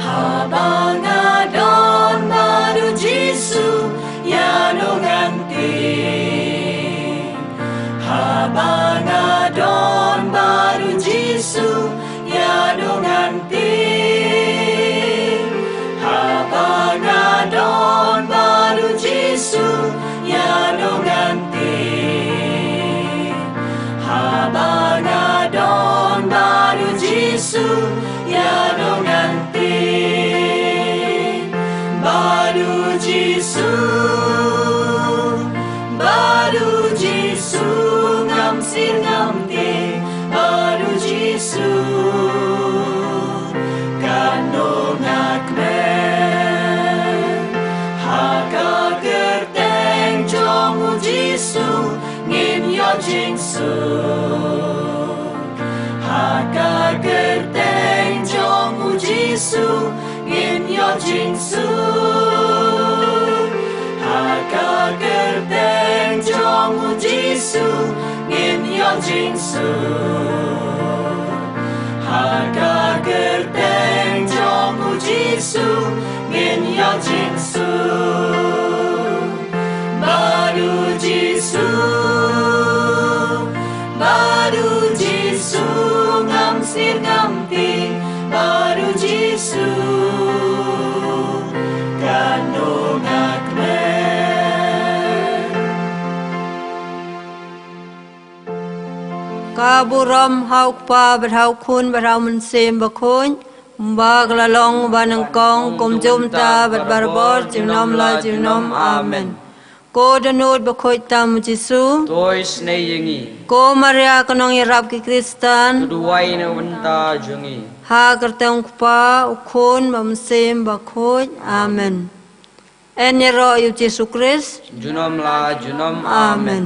Haba nga don bad U Jisu ïa nongkynti. Haba nga don bad U Jisu ïa nongkynti. Haba nga don bad U Jisu ïa nongkynti. Haba nga don bad U Jisu ïa nongkynti. Bad U Jisu, bad U Jisu ngam sir ngam tieng, bad U Jisu. Katno nga kmen, ha ka kyrteng jong U Jisu ngin ïoh jingsuk. Ha ka kyrteng jong U Jisu ngin ïoh jingsuk. Ha ka kyrteng jong U Jisu ngin ïoh jingsuk. Ha ka kyrteng jong U Jisu ngin ïoh jingsuk. Bad U Jisu, bad U Jisu ngam sir ngam tieng, bad U Jisu. Katno nga kmen. Ka burom ha U Kpa bad ha U Khun bad ha U Mynsiem Bakhuid, kumba ka la long ba nyngkong, kumjuh mynta bad barabor junom la junom. Amen. Ko dohnud bakhuid tam u Jisu. To isynei ïa ngi. Ko Maria ka nongïarap ki Khristan. To duwai na ka bynta jong ngi. Ha ka kyrteng u Kpa, u Khun bad u Mynsiem Bakhuid. Amen. Yn ïaroh ïa u Jisu Khrist. Junom la junom. Amen.